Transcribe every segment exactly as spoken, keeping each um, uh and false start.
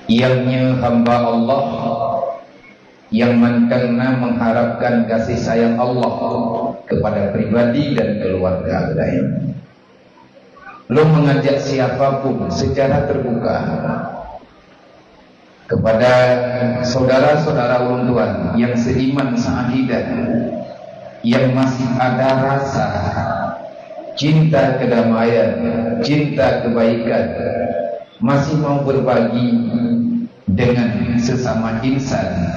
Nyang nyoe hamba Allah nyang mantong na mengharapkan kasih sayang Allah kepada pribadi dan keluarga geutanyoe. Lôn mengajak siapa pun secara terbuka kepada saudara-saudara ulôn tuan nyang seiman seakidah, nyang masih ada rasa cinta kedamaian, cinta kebaikan, masih mau berbagi dengan sesama insan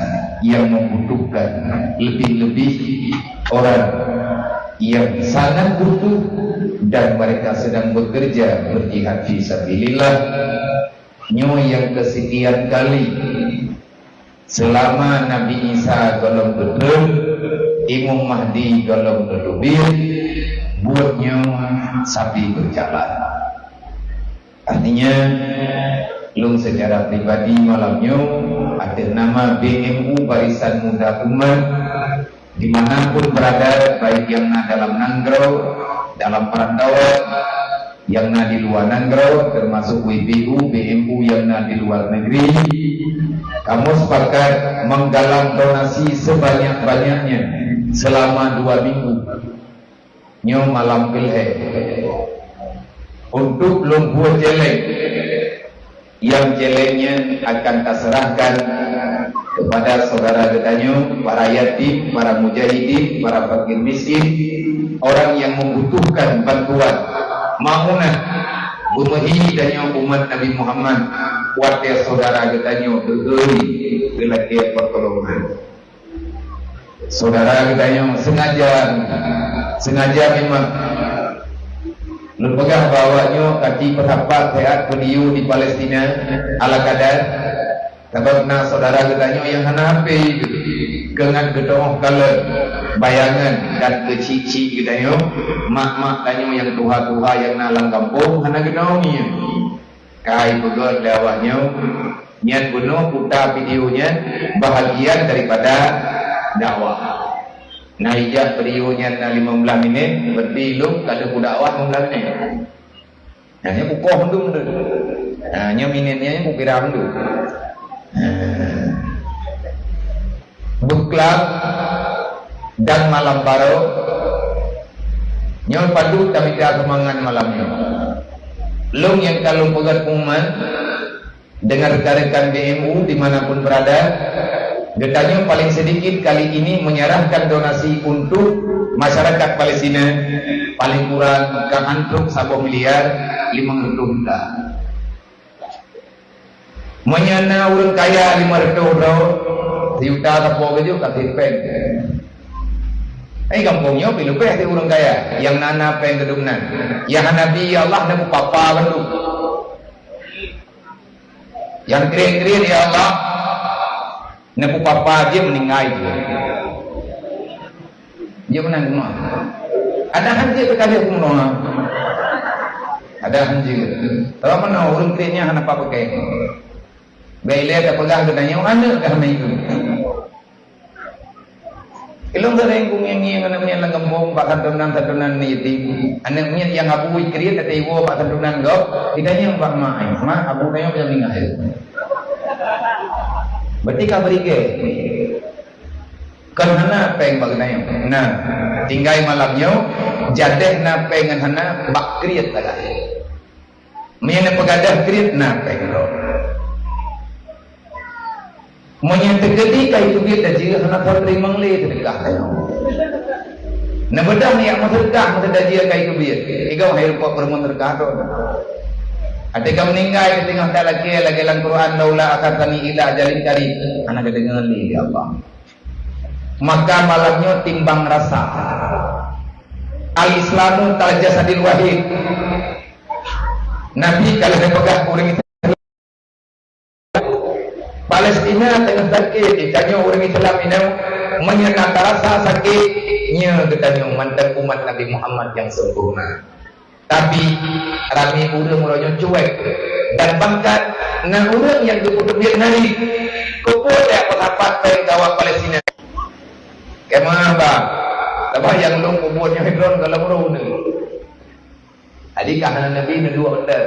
yang membutuhkan, lebih-lebih orang yang sangat butuh dan mereka sedang bekerja berjihad fi sabilillah. Nyoe nyang kesekian kali selama Nabi Isa gohlom geutreun, Imam Mahdi gohlom geuteubiet, buet nyoe sabe berjalan. Artinya, lôn secara pribadi malam nyoe ateueh nama B M U Barisan Muda Umat, di mana pun berada, baik nyang na dalam nanggroe, dalam perantauan, nyang na di luwa nanggroe, termasuk W B U, B M U nyang na di luar negeri, kamoe sepakat menggalang donasi sebanyak-banyaknya selama dua minggu. Nyoe malam keulhèe. Untuk lôn buet céléng, nyang céléng nyan akan taserahkan kepada saudara geutanyoe, para yatim, para mujahidin, para fakir miskin, orang yang membutuhkan bantuan. Maunah, beumeuhi tanyoe umat Nabi Muhammad, watèe saudara geutanyoe geugeri geulakèe pertolongan. Saudara geutanyoe sengaja, sengaja memang lôn peugah bahwa nyoe ka jipeurapat seuhat video di Palestina ala kadar, sabab na saudara geutanyoe nyang hana H P, keu ngat geuteungoh kalon bayangan dan keuchik-chik geutanyoe, mak-mak tanyoe nyang tuha-tuha nyang na lam gampông hana geuteungoh ngieng. Ka ipeugöt lé awak nyoe, nyan bunoe puta video nyan bahagian daripada dakwah. Nah, ijak video nyan na lima belas minit, berarti lôn ka lheueh kudakwah lima belas minit. Nah, nyan kukoh mandum tu. Nah, nyan minit nyan kukira mandum. Nah. Buklam dan malam baroe, nyoe padub tamita seumangat malam nyoe. Lôn nyang ka lôn peugöt pengumuman deungon rekan-rekan B M U di mana pun berada, geutanyoe paling sedikit kali ini menyerahkan donasi untuk masyarakat Palestina paling kurang ka antrok saboh miliar limong reutôh juta. Meunyoe na ureueng kaya limong reutôh droe, sijuta sapo keujeuet ka sép péng. Ai gampông nyoe pih leubeh di ureueng kaya nyang na-na péng keudum nan. Ya Nabi, ya Allah, neupapa bandum. Nyang kriet-kriet, ya Allah, neupapa jeuet meuninggai jeuet. Jeuet meunan keunoe. Ada han jeuet teukaleh keunoe. Ada han jeuet. Tapi meunoe ureueng kriet nyan hana pakai. Bèk ilèe tapeugah geutanyoe aneuk ka hana ibu. Ilong sering kungieng-ngieng aneuk miet lam gampông bak santonan-santonan yatim. Aneuk miet nyang abu kriet até iwoe bak santonan gob, geutanyoe bak mak, "Mak, abu tanyoe ka meuninggai." Berarti ka beurigée. Kon hana péng bak geutanyoe. Nah, tinggai malam nyoe, jadeh na péng ngon hana bak kriet sagai. Meunyoe na peugadôh kriet na péng droe. Meunyoe teukeudi kai keubiet tajih hana teurimong lé seudeukah tanyoe. Neubeudoh niat meuseudeukah meuteujih kai keubiet. Igoe hai rupa peureumeun seudeukah droe. Até ka meuninggai di teungoh talakée lagée lam Quran, "Laula akhartani ila ajalin qarib." Hana geudeungoe lé, ya Allah. Maka malam nyoe timbang rasa. Al-Islamu kal jasadil wahid. Nabi ka lheueh peugah ureueng Palestina teungoh sakét, geutanyoe ureueng Islam inong meunyoe na tarasa sakét, nyoe geutanyoe mantong umat Nabi Muhammad nyang sempurna. Tapi, ramé ureueng uroe nyoe cuek dan bahkan na ureueng nyang geupeuteubiet nari, "Keupeue tajak peusapat péng keu awak Palestina?" Keumaha, bah? Sabab nyang lôn peubuet nyoe droen gohlom ureueng. Jadi, ka hana Nabi neuduek undang.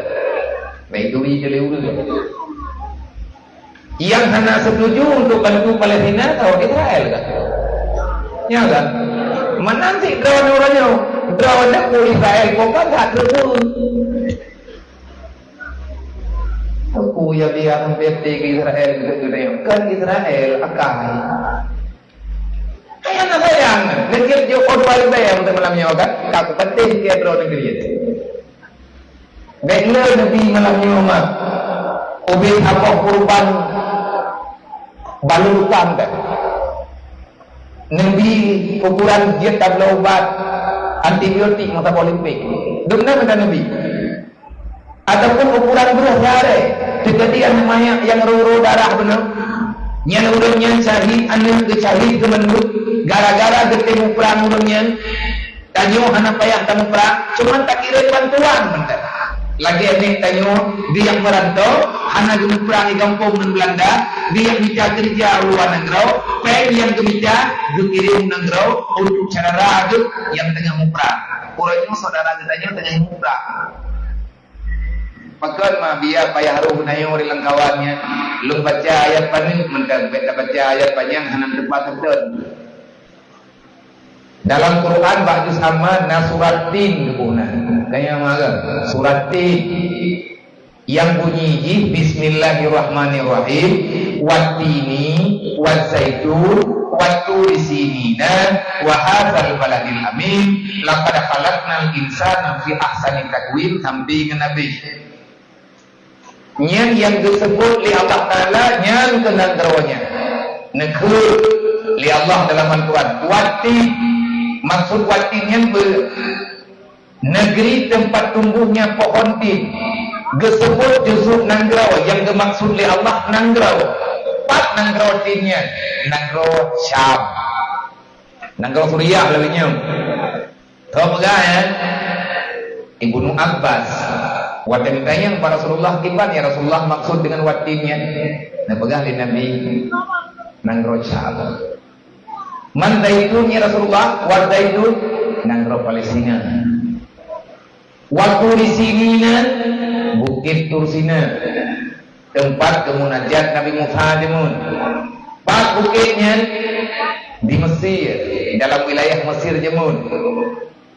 Baik turi jeuet lé ureueng. Nyang hana setuju untuk bantu Palestina, tau Israel kan? Ya kan? Meunan cit droeneuh uroe nyoe. Droeneuh peue Israel, bukan hak teupeu. Teupeu ya biar sampai ke Israel gitu, gitu, ya. Kan Israel akai. Hai hana sayang, neujeuet jok O dua ribèe untuk malam nyoe kan? Ka kupeuteh keu droeneuh keudroe. Bèk le Nabi malam nyoe mah ubé saboh kurban balon lukang kan. Nabi ukuran jeuet tabloe ubat antibiotik meusaboh lipéh. Dum na meunan Nabi. Ataupun ukuran breuh sehari, teukeudi aneuk manyak nyang ro-ro darah beuneuh. Nyan ureueng nyan syahid, aneuk geuh syahid geuh mandum, gara-gara geutem muprang ureueng nyan. Tanyoe hana payah tamuprang, cuman takirém bantuan mantong. Lagèe nèk tanyoe di nyang meuranto, hana geumuprang di gampông ngon Beulanda, di nyang mita keureuja u luwa nanggroe, péng nyang geumita geukirém u nanggroe untuk syedara geuh nyang teungoh muprang. Uroe nyoe syedara geutanyoe teungoh muprang. Pakon ma biya payah roh nayue ri lam kawan nyan? Lôn baca ayat paneuk mantong, bèk tabaca ayat panyang hana teupat teutôn. Dalam Quran bak juz Amma na surat Tin geuboh na. Tanya mara surat Tin. Yang bunyi jih bismillahirrahmanirrahim. Wattini, wazzaitun, watturi sinina, wa hadzal baladil amin. Laqad khalaqnal insana fi ahsani taqwim sampai ngon habéh. Nyan nyang geuseubut lé Allah Taala nyan keu nanggroe nyan. Neukheun lé Allah dalam Al-Quran, Wattin. Maksud Wattin nyan beu-, negeri tempat tumbuhnya pohon tin. Geuseubut justru nanggroe nyang geumaksud lé Allah nanggroe. Pat nanggroe tin nyan? Nanggroe Syam. Nanggroe Suriah lagèe nyoe. Tho peugah, ya? Ibnu Abbas. Watèe geutanyong bak Rasulullah, "Kiban, ya Rasulullah, maksud dengan Wattin nyan?" Neupeugah lé Nabi, "Nanggroe Syam." "Man Zaitun, ya Rasulullah?" "Wat Zaitun." "Nanggroe Palestina." "Wa Turi Sinina," Bukét Tur Sina, teumpat geumunajat Nabi Musa jameun. Pat bukét nyan? Di Mesir, dalam wilayah Mesir jameun.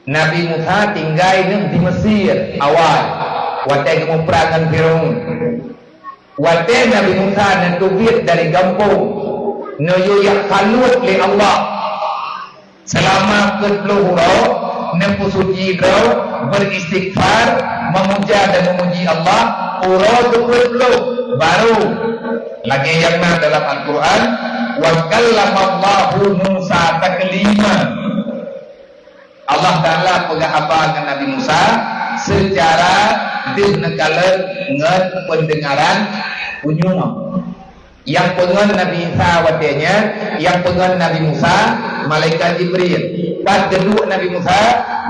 Nabi Musa tinggai neuh di Mesir awai, watèe geumuprang ngon Firaun. Watèe Nabi Musa neuteubiet dari gampông, neuyue jak khaluet lé Allah. Seulama peuet ploh uroe, neupeusuci droe, beristighfar, memuja dan memuji Allah, uroe keupeuet ploh, baru lagèe nyang na dalam Al-Quran, "Wa kallamallahu Musa taklima." Allah Taala peugah haba ngon Nabi Musa seucara deuh neukalon ngon peundeungaran unyueng. Nyang peungon Nabi Isa watèe nyan, nyang peungon Nabi Musa, malaikat Jibril. Pat geuduek Nabi Musa,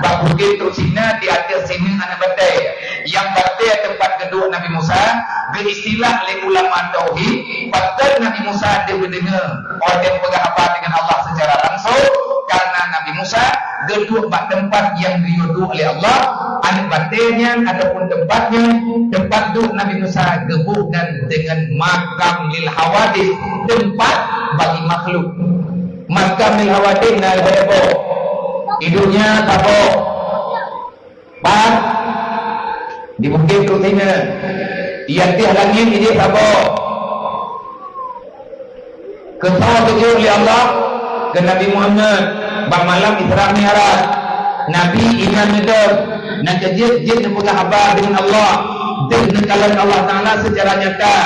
bak bukét Tursina di ateueh sineuk aneuk batèe. Nyang batèe teumpat geuduek Nabi Musa, geuistilah lé ulama tauhid, pakon Nabi Musa deuh geudeungoe watèe peugah haba deungon Allah seucara langsong, karena Nabi Musa geuduek bak teumpat nyang geuyue duek lé Allah, aneuk batèe nyan ataupun teumpat nyan, teumpat duek Nabi Musa geuboh nan deungon makam lil hawadis, teumpat bagi makhluk. Makam lil hawadis na lhèe boh. Di dunia saboh. Pat di Bukét Tursina. Di ateueh langèt idéh saboh. Keu soe geujok lé Allah? Keu Nabi Muhammad bak malam Isra Mi'raj. Nabi inan neudong, na keu jeuet-jeuet neupeugah haba deungon Allah, deuh neukalon Allah Taala seucara nyata.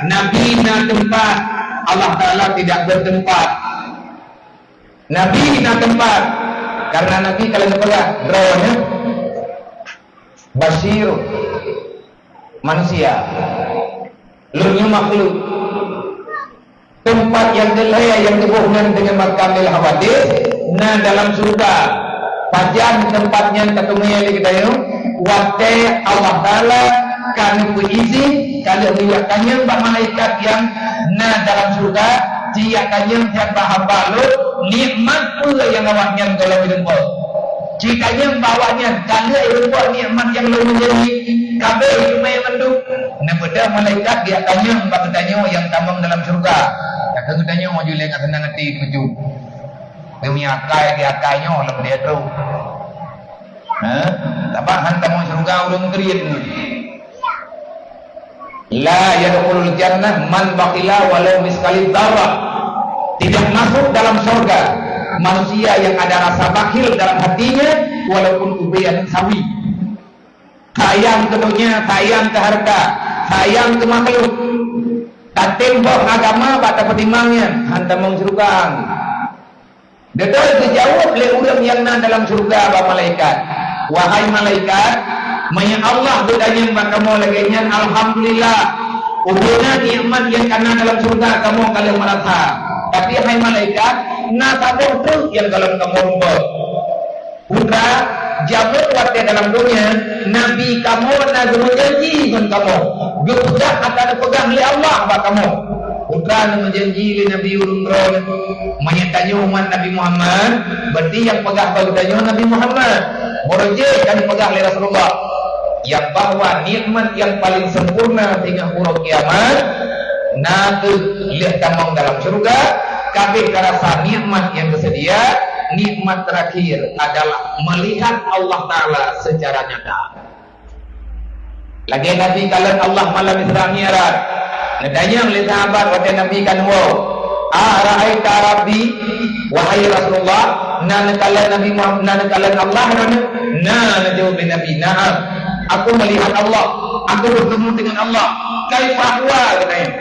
Nabi na teumpat, Allah Taala tidak bertempat. Nabi na teumpat, karena Nabi ka lheueh neupeugah, "Droeneuh basyir manusia, lôn nyoe makhluk." Teumpat nyang keulhèe nyang geuboh nan deungon makam lil hawadis na dalam syeuruga. Pajan teumpat nyan tateumé lé geutanyoe? Watèe Allah Taala ka neupeuizin, ka lheueh neujak tanyong bak malaikat nyang na dalam syeuruga, jijak tanyong siat bak hamba lôn, nikmat peue nyang awaknyan gohlom irumpok. Jitanyong bak awaknyan, "Ka lheueh irumpok nikmat nyang lôn neubri?" Sabe ileumèe mandum. Neubeudôh malaikat geutanyong bak geutanyoe nyang tamong dalam syeuruga. Ka geutanyoe jeuet lé ngon seunang até keujeuet. Geumeuakai di akai nyoe lom dia tu. Ha? Sabab han tamong syeuruga ureueng kriet nyoe. La yadkhulul jannah man bakhila walau miskali dzarrah. Tidak masuk dalam surga manusia yang ada rasa bakhil dalam hatinya walaupun ubé aneuk sawi. Sayang keu donya, sayang keu hareuta, sayang keu makhluk. Tatém boh agama bak tapeutimang nyan, han tamong syeuruga. Beutôi geujaweueb lé ureueng nyang na dalam syeuruga bak malaikat, "Wahai malaikat, meunyoe Allah geutanyong bak kamoe lagèe nyan, alhamdulillah. Ubé na nikmat nyang ka na dalam syeuruga kamoe ka lheueh meurasa. Tapi hai malaikat, na saboh treuk nyang gohlom kamoe rumpok." Putra, jameun watèe dalam donya, Nabi kamoe na geumeujanji ngon kamoe, geupeugah ata neupeugah lé Allah bak kamoe. Putra neumeujanji lé Nabi ureueng droe, meunyoe tanyoe umat Nabi Muhammad, berarti nyang peugah bak geutanyoe Nabi Muhammad. Meureujeuk ka neupeugah lé Rasulullah, nyang bahwa nikmat nyang paleng sempurna singoh uroe kiamat, na kheueh lheueh tamong dalam syeuruga, ka abéh tarasa nikmat nyang teuseudia, nikmat terakhir adalah melihat Allah Taala secara nyata. Lagèe Nabi kalon Allah malam Isra Mi'raj. Neutanyong lé sahabat watèe Nabi ka neuwoe, "Ara'aita Rabbi?" Wahai Rasulullah, na neukalon Nabi Muhammad, na neukalon Allah droeneuh? Na, neujaweueb lé Nabi, "Na'am, aku melihat Allah, aku bertemu dengan Allah." Kaifa huwa, geutanyong.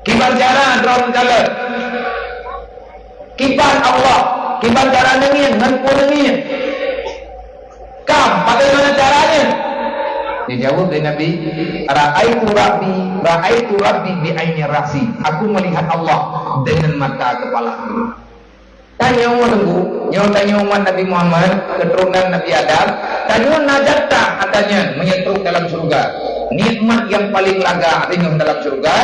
Kiban cara droe neukalon? Kiban Allah, kiban cara neungieng, ngon peue neungieng? Kam, bagaimana caranya? Dijawab lé Nabi, "Ra'aitu Rabbi, ra'aitu Rabbi bi aini ra'si." Aku melihat Allah dengan mata kepala aku. Tanyoe teungku, nyoe tanyoe umat Nabi Muhammad, keturunan Nabi Adam, tanyoe na jatah ata nyan meunyoe trok dalam syeuruga. Nikmat nyang paleng lagak singoh dalam syeuruga,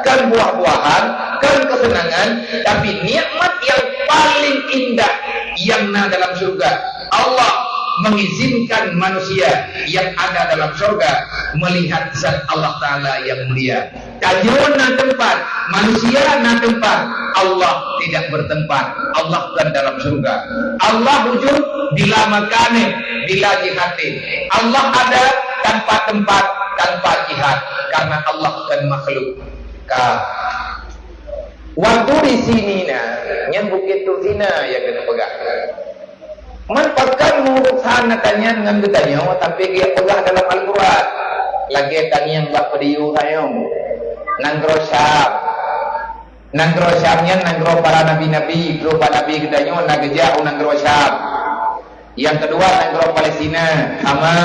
kon buah-buahan, kon keuseunangan, tapi nikmat nyang paleng indah nyang na dalam syeuruga. Allah mengizinkan manusia yang ada dalam syeuruga melihat zat Allah Taala yang mulia. Tanyoe na teumpat, manusia na teumpat, Allah tidak bertempat. Allah kon dalam syeuruga. Allah wujud bila makanih, bila jihatin. Allah ada tanpa tempat, tanpa jihat, karena Allah kon makhluk. Ka. Wa turi sinina, nyan Bukét Tursina nyang keuneuk peugah. Man pakon meurusan ata nyan ngon geutanyoe, tapi geupeugah dalam Al-Quran. Lagèe tangieng bak peudiyuh ayong. Nanggroe Syam. Nanggroe Syam nyan nanggroe para nabi-nabi, trok bak nabi geutanyoe na geujak u nanggroe Syam. Nyang keudua nanggroe Palestina, sama.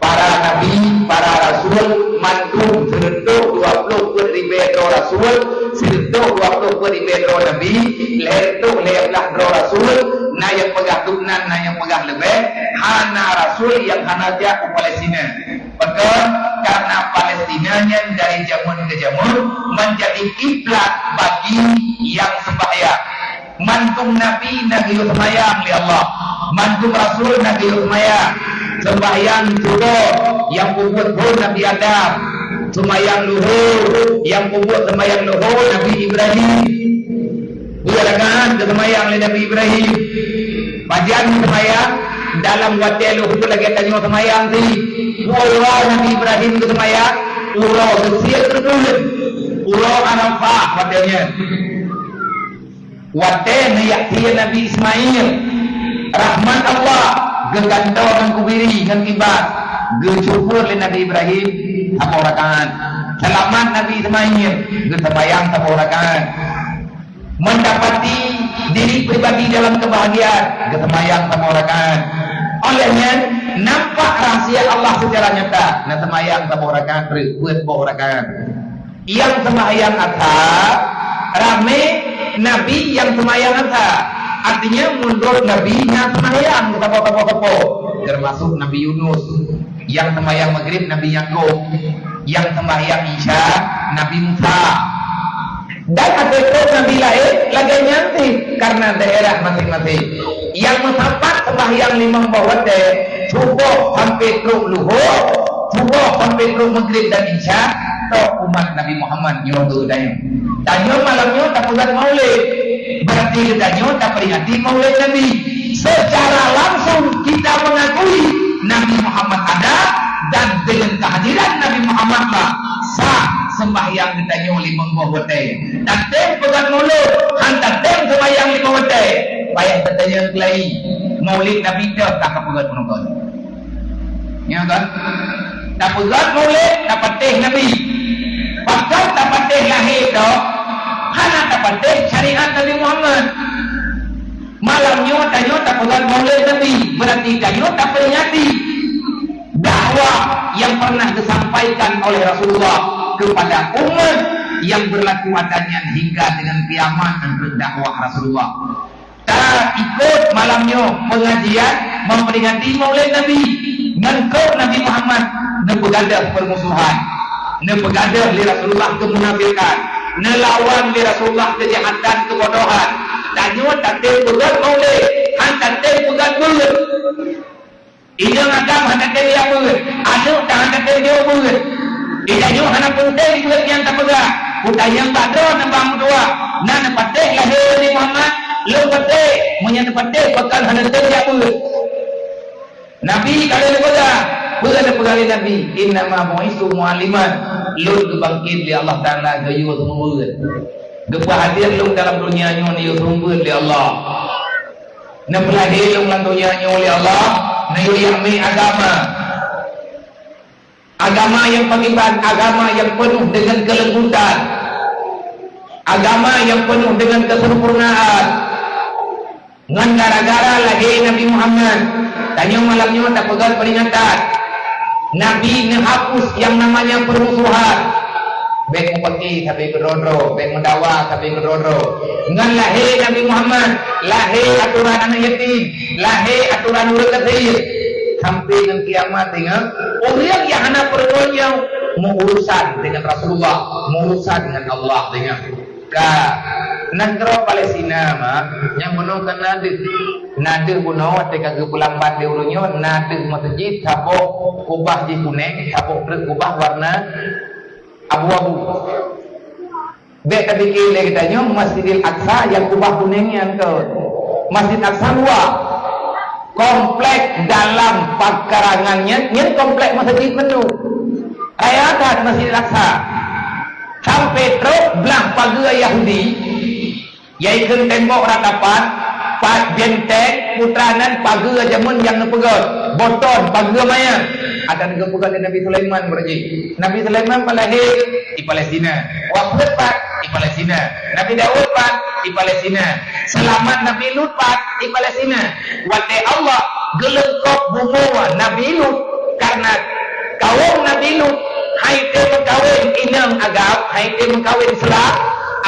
Para nabi, para rasul, mandum sireutôh dua ploh peuet ribèe droe rasul, sireutôh dua ploh peuet ribèe droe nabi, lhèe reutôh lhèe blah droe rasul, na nyang peugah dum nan, na nyang peugah leubeh, hana rasul nyang hana jak u Palestina. Pakon? Karena Palestina nyan dari jameun keu jameun menjadi kiblat bagi nyang seumbahyang. Mandum nabi na geuyue seumayang lé Allah. Mandum rasul na geuyue seumayang. Seumayang suboh nyang peubuet phon Nabi Adam. Seumayang luhô nyang peubuet seumayang luhô Nabi Ibrahim. Dua rakaat geuseumayang lé Nabi Ibrahim. Pajan seumayang dalam watèe luhô lagèe tanyoe seumayang sih. Uroe Nabi Ibrahim geuseumayang, uroe seusiet teukeuheun. Uroe Arafah watèe nyan. Watèe neujak sie Nabi Ismail, rahmat Allah geugantoe ngon kubiri ngon ibas, geucukur lé Nabi Ibrahim saboh rakaat. Seulamat Nabi Ismail, geuseumayang saboh rakaat. Mendapati diri pribadi dalam kebahagiaan, geuseumayang saboh rakaat. Óh lheueh nyan, nampak rahsia Allah secara nyata, na seumayang saboh rakaat, reuet peuet boh rakaat. Nyang seumayang asar, ramé nabi nyang seumayang asar. Artinya, meunurot nabi na seumayang saboh-saboh, termasuk Nabi Yunus. Nyang seumayang Maghrib Nabi Yakub. Nyang seumayang Isya Nabi Musa. Dan até trok nabi laén lagèe nyan cit, karena daerah maséng-maséng. Nyang meusapat seumayang limong boh watèe, Suboh sampai trok luhô, suboh sampai trok maghrib dan isya, trok umat Nabi Muhammad nyoe geutanyoe. Tanyoe malam nyoe tapeugöt maulid, berarti geutanyoe taperingati maulid Nabi. Secara langsung kita mengakui Nabi Muhammad ada, dan dengan kehadiran Nabi Muhammad lah sah sembahyang geutanyoe limong boh watèe. Tatem peugöt maulid, han tatem sembahyang limong watèe. Payah tatanyong keulai, maulid Nabi toh ka peugöt meunurot. Ya kan? Tapeugöt maulid, tapatéh Nabi. Pakon tapatéh lahé toh, hana tapatéh syariat Nabi Muhammad. Malam nyoe tanyoe tapeugöt maulid Nabi, berarti tanyoe taperingati dakwah yang pernah disampaikan oleh Rasulullah kepada umat yang berlaku atanyan hingga dengan kiamat menurut dakwah Rasulullah. Ta ikut malam nyoe pengajian memperingati Maulid Nabi. Ngon keu Nabi Muhammad neupeugadôh permusuhan, neupeugadôh lé Rasulullah keumunafikan, neulawan lé Rasulullah keujahatan, keubodohan. Tanyoe tatem peugöt maulid, han tatem peugöt beuet. Inong agam hana tem jak beuet, aneuk tan hana tem jok beuet. Ija nyoe hana peunteng beuet nyang tapeugah. Kutanyong bak droeneuh bang meutuah, na neupatéh lahé Nabi Muhammad? Lôn patéh, meunyoe neupatéh, pakon hana tem jak beuet? Nabi ka lheueh neupeugah, peue neupeugah lé Nabi, "Innama bu'istu mu'alliman." Lôn geubangket lé Allah Taala geuyue seumeubeuet. Geupeuhadir lôn dalam donya nyoe neuyue seumeubeuet lé Allah. Neupeulahé lôn lam donya nyoe lé Allah, neuyue jak mé agama. Agama yang beriman, agama yang penuh dengan kelembutan, agama yang penuh dengan kesempurnaan. Ngon gara-gara lahé Nabi Muhammad, tanyoe malam nyoe tapeugöt peringatan. Nabi neuhapus yang namanya permusuhan. Bèk mupaki sabe keudroe-droe, bèk meudawa sabe keudroe-droe. Ngon lahé Nabi Muhammad, lahé atoran aneuk yatim, lahé atoran ureueng gasien. Sampai ngon kiamat, ingat, ureueng nyang hana peureulèe nyoe meuurusan dengan Rasulullah, meuurusan dengan Allah, ingat. Ka nanggroe Palestina mah, nyang bunoe ka na deuh. Na deuh bunoe watèe ka geupeulambat lé ureueng nyoe, na deuh meuseujid saboh kubah jih kunèng, saboh treuk kubah warna abu-abu. Bèk tapike lé geutanyoe Masjidil Aqsa nyang kubah kunèng nyan kon. Masjid Aqsa luwa. Komplek dalam pekarangan nyan, nyan komplek meuseujid mandum. Raya that Masjidil Aqsa. Sampai trok blang pageue Yahudi, yaitu tembok ratapan, pat benteng, putra nan pageue jameun nyang neupeugöt, boton pageue manyang. Adak geupeugöt lé Nabi Sulaiman beureuji. Nabi Sulaiman pat lahé di Palestina. Wafeuet pat di Palestina. Nabi Daud pat di Palestina. Seulamat Nabi Lut pat di Palestina. Watèe Allah geuleungkôb bumoe Nabi Lut, karena kawôm Nabi Lut han item meukawen inong agam, han item meukawen Islam,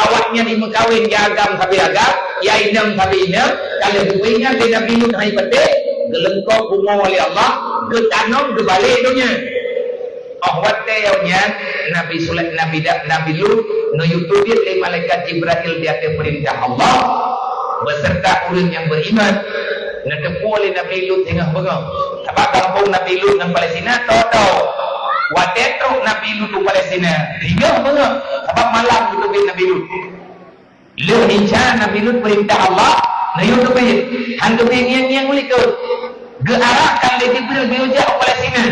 awaknyan jimeukawen nyang agam sabe agam, nyang inong sabe inong, ka lheueh geupeugah lé Nabi Lut han ipatéh, geuleungkôb bumoe lé Allah, geutanom geubalek donya. Óh watèe nyan, Nabi Sulai-, Nabi Da-, Nabi Lut neuyue teubiet lé malaikat Jibrail di ateueh peurintah Allah, beserta ureueng nyang beriman. Neuteupeue lé Nabi Lut singoh beungoh. Sabab gampông Nabi Lut ngon Palestina toe-toe. Watèe trok Nabi Lut u Palestina, singoh beungoh. Sabab malam geuteubiet Nabi Lut. Lheueh Isya Nabi Lut peurintah Allah, neuyue teubiet. Han teubiet ngieng-ngieng u likôt. Geuarahkan lé Jibril geuyue jak u Palestina.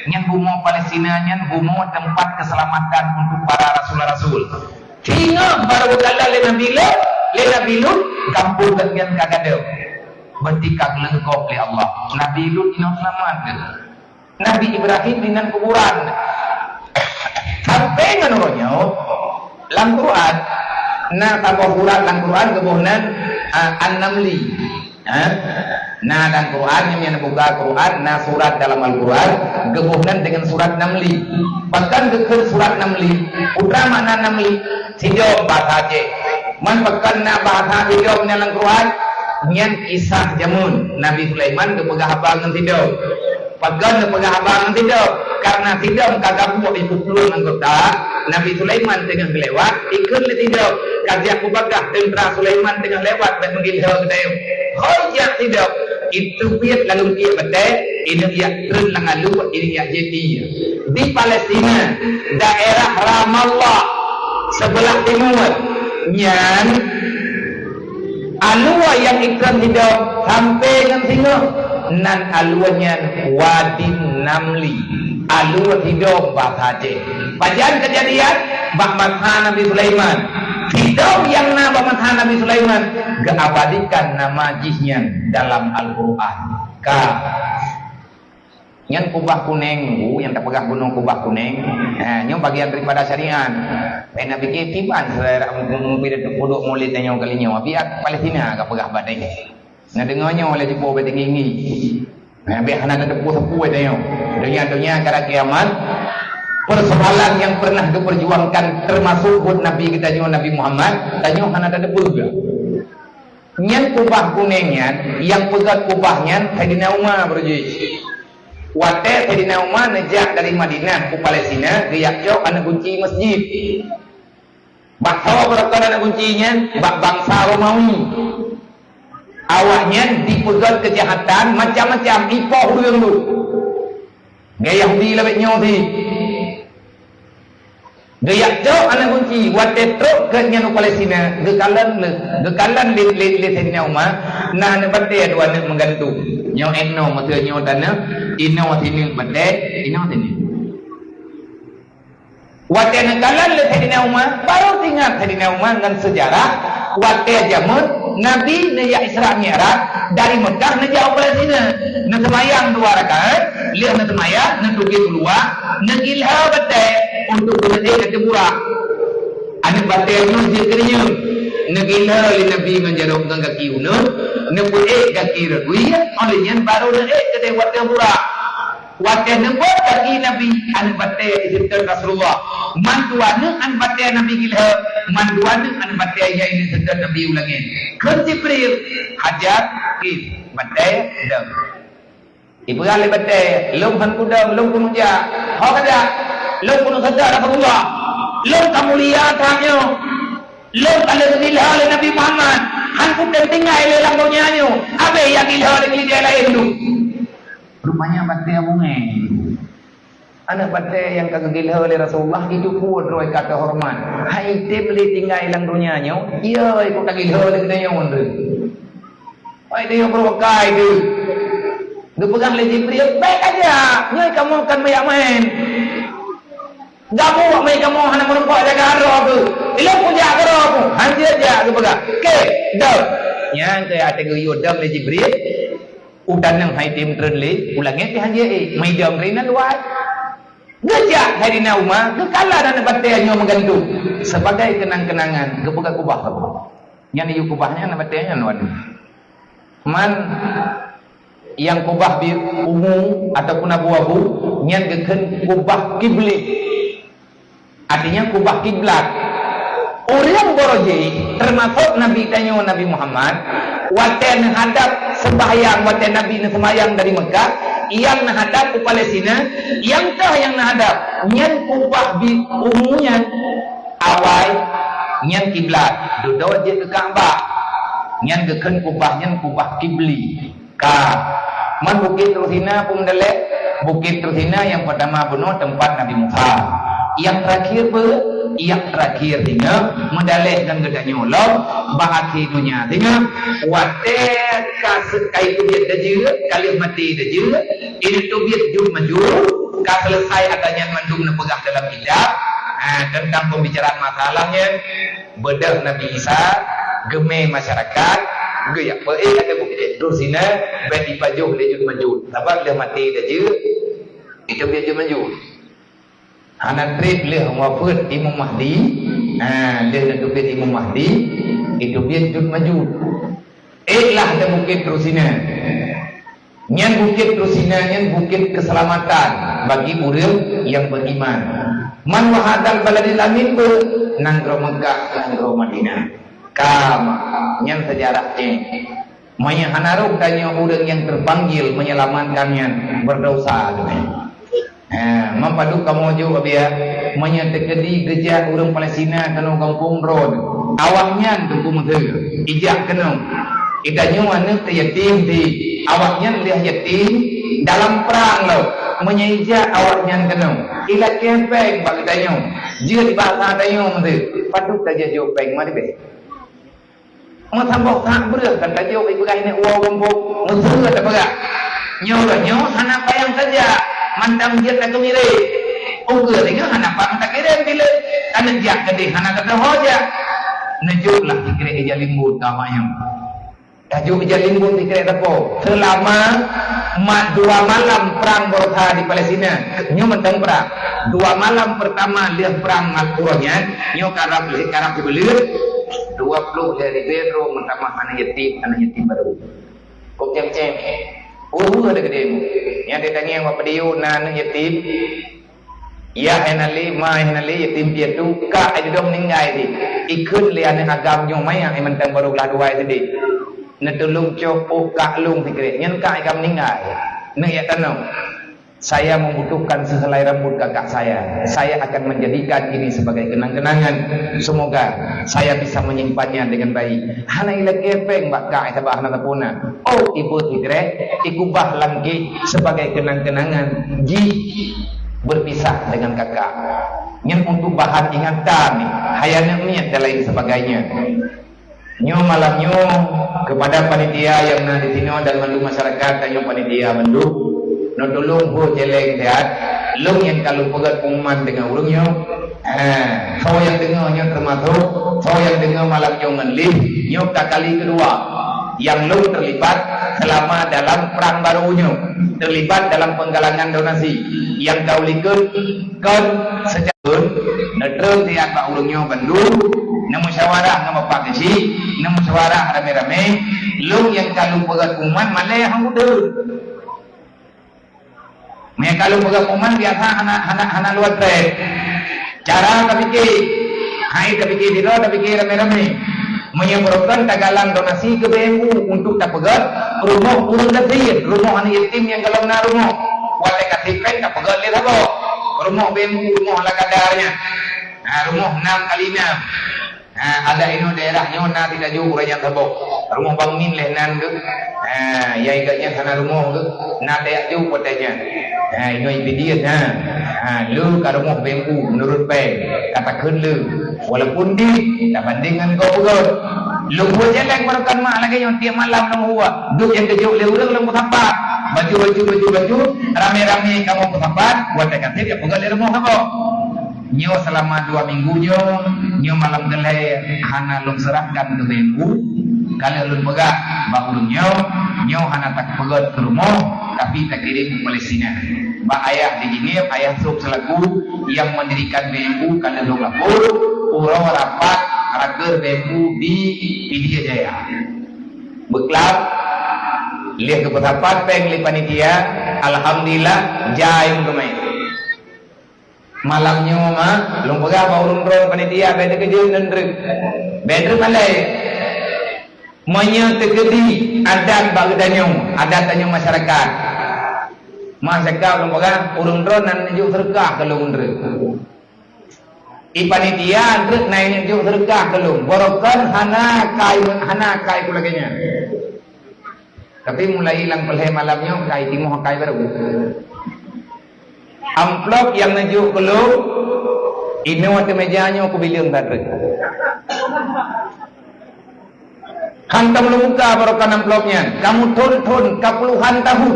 Nyan bumoe Palestina nyan bumoe teumpat keuseulamatan untuk para rasul-rasul. Singoh barô geukalon lé Nabi Lut, lé Nabi Lut, gampông geuh nyan ka gadôh. Berarti ka geuleungkôb lé Allah. Nabi Lut inong seulamat geuh. Nabi Ibrahim inan kuburan. Sampai ngon uroe nyoe, lam Quran, na saboh surat lam Quran geuboh nan, a, An-Namli. Ha? Na lam Quran, nyang buka Quran, na surat dalam Al-Quran, geuboh nan dengan surat Namli. Pakon geukheun surat Namli, peue makna Namli, sidom bahasa Aceh. Man pakon na bahasa sidom nyan lam Quran, nyan kisah jameun Nabi Sulaiman geupeugah haba ngon sidom. Pakon neupeugah haba ngon sidom? Karena sidom ka gabuk jipeuplôh anggota, Nabi Sulaiman teungoh geulewat, ikheun lé sidom, ka jak peugah teuntra Sulaiman teungoh lewat bak meugilho geutanyoe. Hôi jak sidom, iteubiet lam tiek batèe, Inong jak treun lam alue, inong jak jadi. Di Palestina, daerah Ramallah, sebelah timur, nyan alue nyang itreun sidom sampoe ngon singoh, nan alue nyan Wadi Namli, alue sidom bahasa Aceh. Pajan keujadian? Bak masa Nabi Sulaiman. Sidom nyang na bak masa Nabi Sulaiman geuabadikan nama jih nyan dalam Al-Qur'an. Ka. Nyan kubah kuneng, bu, nyang tapeugah gunong kubah kuneng. Ha, nyoe bagian daripada syariat. Bèk na pike kiban selera meupi pudok mulod tanyoe kali nyoe. Tapi Palestina ka peugah bak tanyoe. Na deungoe nyoe lé jipo bèk tinggi-tinggi. Nah, bèk hana tateupeue sapeue tanyoe. Donya-donya akhé kiamat, persoalan nyang pernah geuperjuangkan termasuk buet Nabi geutanyoe, Nabi Muhammad, tanyoe hana tateupeue. Nyan kubah kuneng nyan, nyang peugöt kubah nyan Saidina Umar beureuji. Watèe Saidina Umar neujak dari Madinah u Palestina, geujak cok aneuk gunci masjid. Bak soe beureukat aneuk gunci nyan? Bak bansa Romawi. Awaknyan jipeugöt keujahatan macam-macam, ipoh ureueng tu. Gaya Yahudi lagèe nyoe si. Geujak cok aneuk gunci, watèe trok geuh nyan u Palestina, geukalon lé, geukalon lé, lé, lé Saidina Umar, na aneuk batèe dua aneuk meugantung. Nyoe inoe meuteue nyoe taneuk, inoe sineuk batèe, inoe sineuk. Watèe neukalon lé Saidina Umar, barô teuingat Saidina Umar ngon seujarah, watèe jameun Nabi neujak Isra Mi'raj dari Meukah neujak u Palestina. Neuseumayang dua rakaat, lheueh neuseumayang, neuteubiet u luwa, neugiloe batèe untuk geuék ateueh burak. Aneuk batèe nyoe jeuet keu neunyoe. Neugiloe lé Nabi ngon jaroe ngon gaki uneuen, neupeuék gaki reutui, óh lheueh nyan barô neuék keudéh u ateueh burak. Watèe neubeuet gaki Nabi, aneuk batèe iseutôt Rasulullah. Mandua aneuk aneuk batèe Nabi giloe, mandua aneuk aneuk batèe nyang iseutôt Nabi u langèt. Kheun Jibril, "Hajar, kiban batèe dong." Ipeugah lé batèe, "Lôn hán kudong, lôn keuneuk jak." "Ho ka jak?" "Lôn keuneuk seutôt Rasulullah. Lôn ka mulia that nyoe. Lôn ka lheueh geugiloe lé Nabi Muhammad. Hán kutem tinggai lé lam donya nyoe. Abéh jak giloe lé keulidian laén tu." Rupanya batèe bungéng. Aneuk batèe nyang ka geugiloe lé Rasulullah, itu pue droe ka teuhoreumat. Hai tem lé tinggai lam donya nyoe, iya, ikôt tagiloe lé geutanyoe nyoe. Hai tanyoe beureukai tu. Geupeugah lé Jibril, "Bèk ka jak, nyoe kamoe kon meuyak maén. Gabuek mé kamoe hana meurumpok jaga droe tu. Ilôn kujak keudroe tu." "Hán jeuet jak," geupeugah. "Oke, dong." Nyang keu ateueh geuyue dong lé Jibril. U tanoh hai tem treun lé, u langèt pih hana jiék, meudong ri nan luwat. Geujak Saidina Umar, geukalon aneuk batèe nyoe meugantung. Sebagai kenang-kenangan, geupeugah kubah saboh. Nyan yue kubah nyan aneuk batèe nyan wan. Man nyang kubah bi ungu ataupun abu-abu, nyan geukheun kubah kibli. Artinya kubah kiblat. Ureueng barô jih, teumasok Nabi tanyoe Nabi Muhammad, watèe neuhadap seumbahyang, watèe Nabi neuseumayang dari Meukah, nyang neuhadap u Palestina, nyang toh nyang neuhadap, nyan kubah bi ungu nyan awai, nyan kiblat, dudoe jeuet keu Ka'bah. Nyan geukheun kubah nyan kubah kibli. Ka. Man Bukét Tursina peue meudalek? Bukét Tursina nyang peurtama bunoe teumpat Nabi Musa. Nyang teurakhir peue? Nyang teurakhir singoh meudalek ngon geutanyoe lom bak akhé donya singoh. Watèe ka se-, ka iteubiet dajeuet, ka lheueh maté dajeuet, ineutubiet jeuet maju, ka seuleusai ata nyan mandum neupeugah dalam kitab, ha, teuntang peumbicaraan masalah nyan. Beudôh Nabi Isa, geumé masyarakat, geujak peuék ateueh Bukét Tursina, bèk jipajoh lé Jud Majud. Sabab lheueh maté dajeuet, iteubiet Jud Majud. Hana trép lheueh wafeuet Imam Mahdi, ha, lheueh neuteubiet Imam Mahdi, iteubiet Jud Majud. Ék lah ateueh Bukét Tursina. Nyan Bukét Tursina nyan bukét keuseulamatan bagi ureueng nyang beuiman. Man wa hadzal baladil amin peue? Nanggroe Meukah, nanggroe Madinah. Ka ma, nyan seujarah nyan. Meunyoe hana rôh tanyoe ureueng nyang teupanggil menyelamatkan nyan, beurdosa geutanyoe. Ha, man padub kamoe jok, Abiya, meunyoe teukeudi geujak ureueng Palestina keunoe gampông droe, awaknyan Teungku Meusé, ijak keunoe. Geutanyoe aneuk teuh yatim di, awaknyan lheueh yatim, Dalam prang lom, meunyoe ijak awaknyan keunoe, ilakée péng bak geutanyoe, jeuet bak geutanyoe meuntri, padub tajak jok péng ma leubeh. Meusaboh that breueh kan tajok ipeugah ineuk woe gampông, meuseu tapeugah. Nyoe lagée nyoe hana payang tajak, mantong jeuet takeumiré. Ukeue deungoe hana payang takirém dilée, aneuk jak keudeh hana teudoho jak. Neujok lah sikrek ija limbot ka awaknyan. Tajok ija limbot sikrek teupô. Seulama ma-, dua malam prang beureusaha di Palestina. Nyoe mantong prang. Dua malam peurtama lheueh prang ngon uroe nyan, nyoe karab lheueh, karab sibuleuen, dua ploh lhée ribée droe meutamah aneuk yatim, aneuk yatim barô. Kok cém-cém. Uh, ada gede. Nyang ditangieng bak peudiyuek na aneuk yatim. Yah hana lé, ma hana lé, yatim piatu, kak jidong meuninggai di. Ikheun lé aneuk agam nyoe manyang mantong barô blah dua sideh. Neutulông cok ôk kak lông sikrek. Nyan kak ka meuninggai. Neuk jak tanoh. Saya membutuhkan sehelai rambut kakak saya. Saya akan menjadikan ini sebagai kenang-kenangan. Semoga saya bisa menyimpannya dengan baik. Hana ilakée péng bak kak, sabab hana teupeu na. Oh, ibu sikrek, ikubah lam kék sebagai kenang-kenangan jih berpisah dengan kakak. Nyan untuk bahan ingatan, hai aneuk miet dan lain sebagainya. Nyoe malam nyoe, kepada panitia nyang na di sinoe dan mandum masyarakat tanyoe panitia mandum, neutulông ho céléng siat, lôn nyang ka lôn peugét pengumuman deungon ureuëng nyoe. Ha, soe nyang deungoe nyoe teumasok, soe nyang deungoe malam nyoe ngon lih, nyoe ka kali keudua nyang lôn teulibat seulama dalam prang barô nyoe, teulibat dalam penggalangan donasi nyang ka ulikot kon seucaun, neutreun siat bak ureuëng nyoe bandum, neumusyawarah ngon Bapak Geuchik, neumusyawarah ramé-ramé, lôn nyang ka lôn peugét pengumuman malée hong udeueng. Meunyoe ka lôn peugah pengumuman biasa hana, hana, hana luwa treb. Cara tapike, hai tapike sidroe, tapike ramé-ramé. Meunyoe beureukan tagalang donasi keu B M U untuk tapeugét rumoh ureuëng gasien, rumoh aneuk yatim nyang golom na rumoh. Watée ka sipéng tapeugét lé saboh. Rumoh B M U, rumoh ala kadar nyan. Ha, rumoh enam kali enam. Ha, adak inoe daerah nyoe na teuka jok ureuëng nyang saboh. Rumoh Bang Min lé nan geuh. Ha, yai geuh nyan hana rumoh geuh. Na teuka jok watée nyan. Ha, inoe Pidie na. Ha, le ka rumoh B M U meunurot péng. Ka takheun le. Walaupun di tabandeng ngon gob peugét. Lôn buet jeleng barokan mak lagée nyoe tiep malam lôn huwa. Duek nyang geujok lé ureuëng lôn peusapat. Baju, baju, baju, baju. Ramé-ramé kamoe peusapat. Watée ka sép jak peugét lé rumoh saboh. Nyoe seulama dua minggu nyoe, nyoe malam keu lhée hana lôn seurahkan keu B M U. Ka lheueh lôn peugah bak ureuëng nyoe, nyoe hana tapeugét keu rumoh, tapi takirém u Palestina. Bak ayah di Jeunieb, ayah Sop seulaku nyang meundirikan B M U ka lheueh lôn lapor, uroe rapat raker B M U di Pidie Jaya. Beuklam, lheueh geupeusapat péng lé panitia, alhamdulillah, jai meukeumai. Malam nyoe, ma, lôn peugah bak ureuëng droen panitia, bék teukeujot ngon treuk. Bék treuk malée. Meunyoe teukeudi adat bak geutanyoe, adat tanyoe masyarakat. Masyarakat lôn peugah, ureuëng droen nan neujok seureukah keu lôn treuk. I panitia treuk na neujok seureukah keu lôn. Barokan hana kai, hana kai ku lagée nyan. Tapi mulai lam peulhée malam nyoe kai timoh kai barô. Amplop nyang neujok keu lôn, inoe ateueh meja nyoe kubileueng that treuk. Hantom lôn buka barokan amplop nyan. Kamoe thon-thon ka puluhan tahun.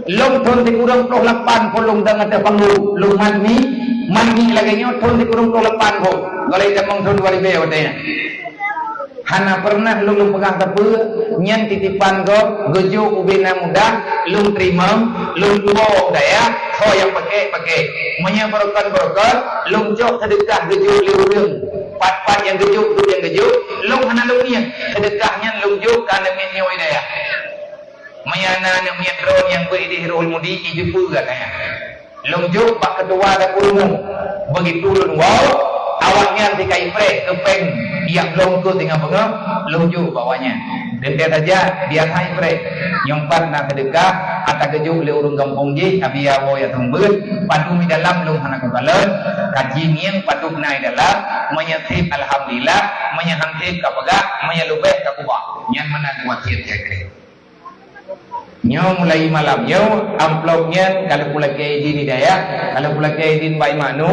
Lôn thon sikureueng ploh lapan phon lôn dong ateueh panggong. Lôn mat mi, mat mi lagée nyoe thon sikureueng ploh lapan phon. Golom tamong thon dua ribée watée nyan. Hana peureunah lôn, lôn peugah sapeue, nyan titipan gob, geujok ubé na mudah, lôn teurimong, lôn tuwoe u dayah, ho nyang pake, pake. Meunyoe beureukat-beureukat, lôn cok seudeukah geujok lé ureuëng. Pat-pat nyang geujok, duek nyang geujok, lôn hana lôn niet, seudeukah nyan lôn jok keu aneuk miet nyoe u dayah. Meunyoe na aneuk miet droe nyang beuidéh Ruhul Mudi, ijeupeue gata nyan. Lôn jok bak keutua dapur umum. Beugitu lôn woe, awaknyan sikai preh keu péng nyang lôn keu singoh beungoh, lôn jok bak awaknyan. Teuntée saja, biasa ipreh. Nyoe pat na seudeukah, ata geujok lé ureuëng gampông jih, Abi Awoe ya seumeubeuet, padum di dalam lôn hana kukalon, kaji ngieng padum na di dalam, meunyoe sép alhamdulillah, meunyoe han sép kapeugah, meunyoe leubeh kakubah. Nyan meunan wasiet jai keu Nyoe mulai malam nyoe, amplop nyan kalau kulakée idin hidayah, kalau kulakée idin bak Imam Nu,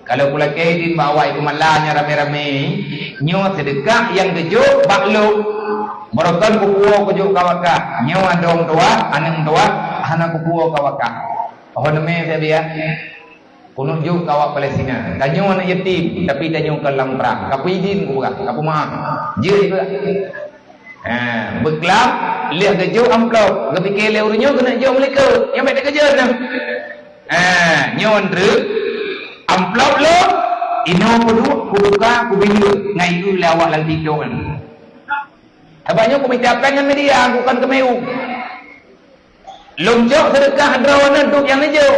kalau kulakée idin bak awak Imam La nyang ramé-ramé, nyoe seudeukah nyang geujok bak lôn. Barokon kupuwoe kujok kawakah. Nyoe adong tuah, aneuëng tuah, hana kupuwoe kawakah. Oh, neumé saya biar. Kunut jok keu awak Palestina. Tanyoe aneuk yatim, tapi tanyoe kon lam prang. Ka peuidin kupeugah, ka peumeu'ah. Jeuet peugah. Ha, beuklam, lheueh geujok amplop. Geupike lé ureuëng nyoe keuneuk jok meulikot. Nyang bèk teukeujot nyoe. Ha, nyoe treuk. Amplop lom, inoe peuduek, kubuka, kubileue. Ngai eu lé awak lam TikTok nyan. Sabab nyoe kumita péng ngon media, bukan keu meu'ah. Lôn jok seudeukah droeneuh duek nyang neujok.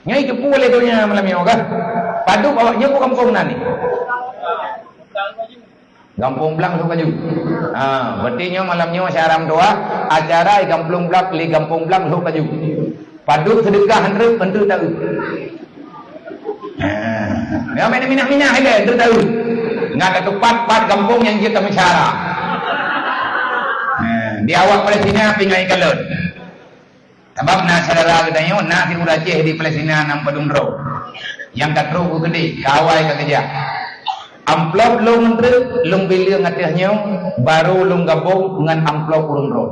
Nyoe jipue lé donya malam nyoe kan. Padub awak nyoe gampông nan ni. Gampông Blang Lhok Kaju. Ha, berarti nyoe malam nyoe syara meutuah, acara di Gampông Blang, di Gampông Blang Lhok Kaju. Padub seudeukah hana treuk, hana treuk taeu. Ha. Nyoe minah-minah ilée, hana treuk taeu. Ngat tatupat pat gampông nyang jeuet tameusyara. Ha. Di awak Palestina pingai kalon. Sabab na syedara geutanyoe na si ureuëng Aceh di Palestina nyang padum droe. Nyang ka trok u keudeh, ka awai ka keujak. Amplop lôn treuk, lôn bileue ateueh nyoe, baru lôn gabong ngon amplop ureuëng droe.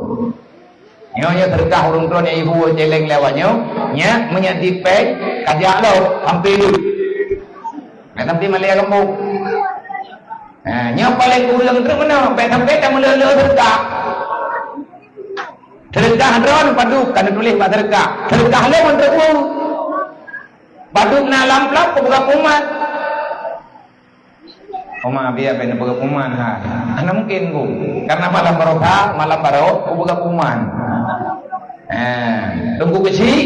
Nyoe, nyoe seudeukah ureuëng droe nyang ibu celeng lé awak nyoe, nyak meunyak jipéng, kajak lom, sampai lu. Nggak sampai malia gembong. Ha, nyoe paléng kureueng treuk meunoe, bèk sampai tameuleueh-leueh seudeukah. Seudeukah droen padub ka neutuléh bak seudeukah. Seudeukah lé meuntreuk u. Padub na lam plak kubuka kuman. Oma biar ben peugah kuman ha. Hana mungkin ku. Karena malam barokah, malam barok kubuka kuman. Ha, tunggu kecil,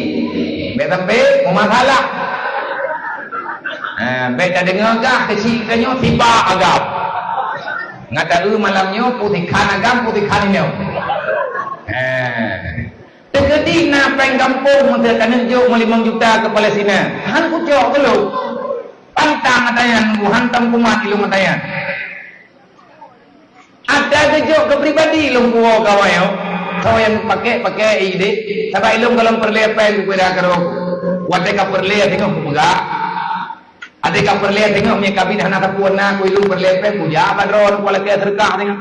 bèk sampai meumasalah. Ha, bèk tadeungoe gah kecil tanyoe tiba agam. Ngat taeu malam nyoe putih khan agam, putih khan nyoe. Ha. Teukeudi na péng gampông meuseuti taneuk jok meulimong juta keu Palestina. Han kucok keu lôn. Pantang atayan, hantom kuman ilong atayan. Ata geujok keu pribadi lôn puwoe kawan nyoe. Soe nyang pakai-pakai ideh. Sabab ilong golom peureulée péng kupeugah keudroe. Watée ka peureulée teungoh kupeugah. Até ka peureulée teungoh meunyoe kabit hana sapeue na ku ilong peureulée péng kujak bak droe ku lakée seudeukah teungoh.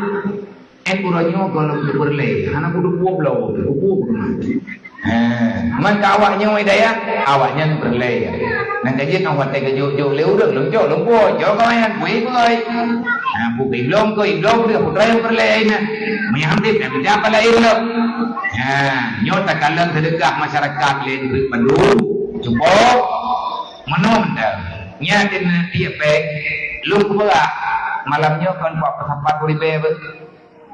Eh, uroe nyoe gohlom teupeureulée, hana kuteupeu bloe, teupeu bloe. Heh, man ka awak nyoe dayah, awak nyan peureulée. Nang ka jeuet ngon watée geujok-jok lé ureuëng, lôn jok, lôn buet, jok kawai nyan, bui-bui. Nah, bukon lôn keu idong deuh putra nyang peureulée nyan. Meunyoe han deuh, nyan mita pala ilok. Nah, nyoe takalon seudeukah masyarakat lé ureuëng bandum. Cukup. Meunum dah. Nyan di, di efek. Lôn keubeurah. Malam nyoe kon buat peusapat uribée beuh.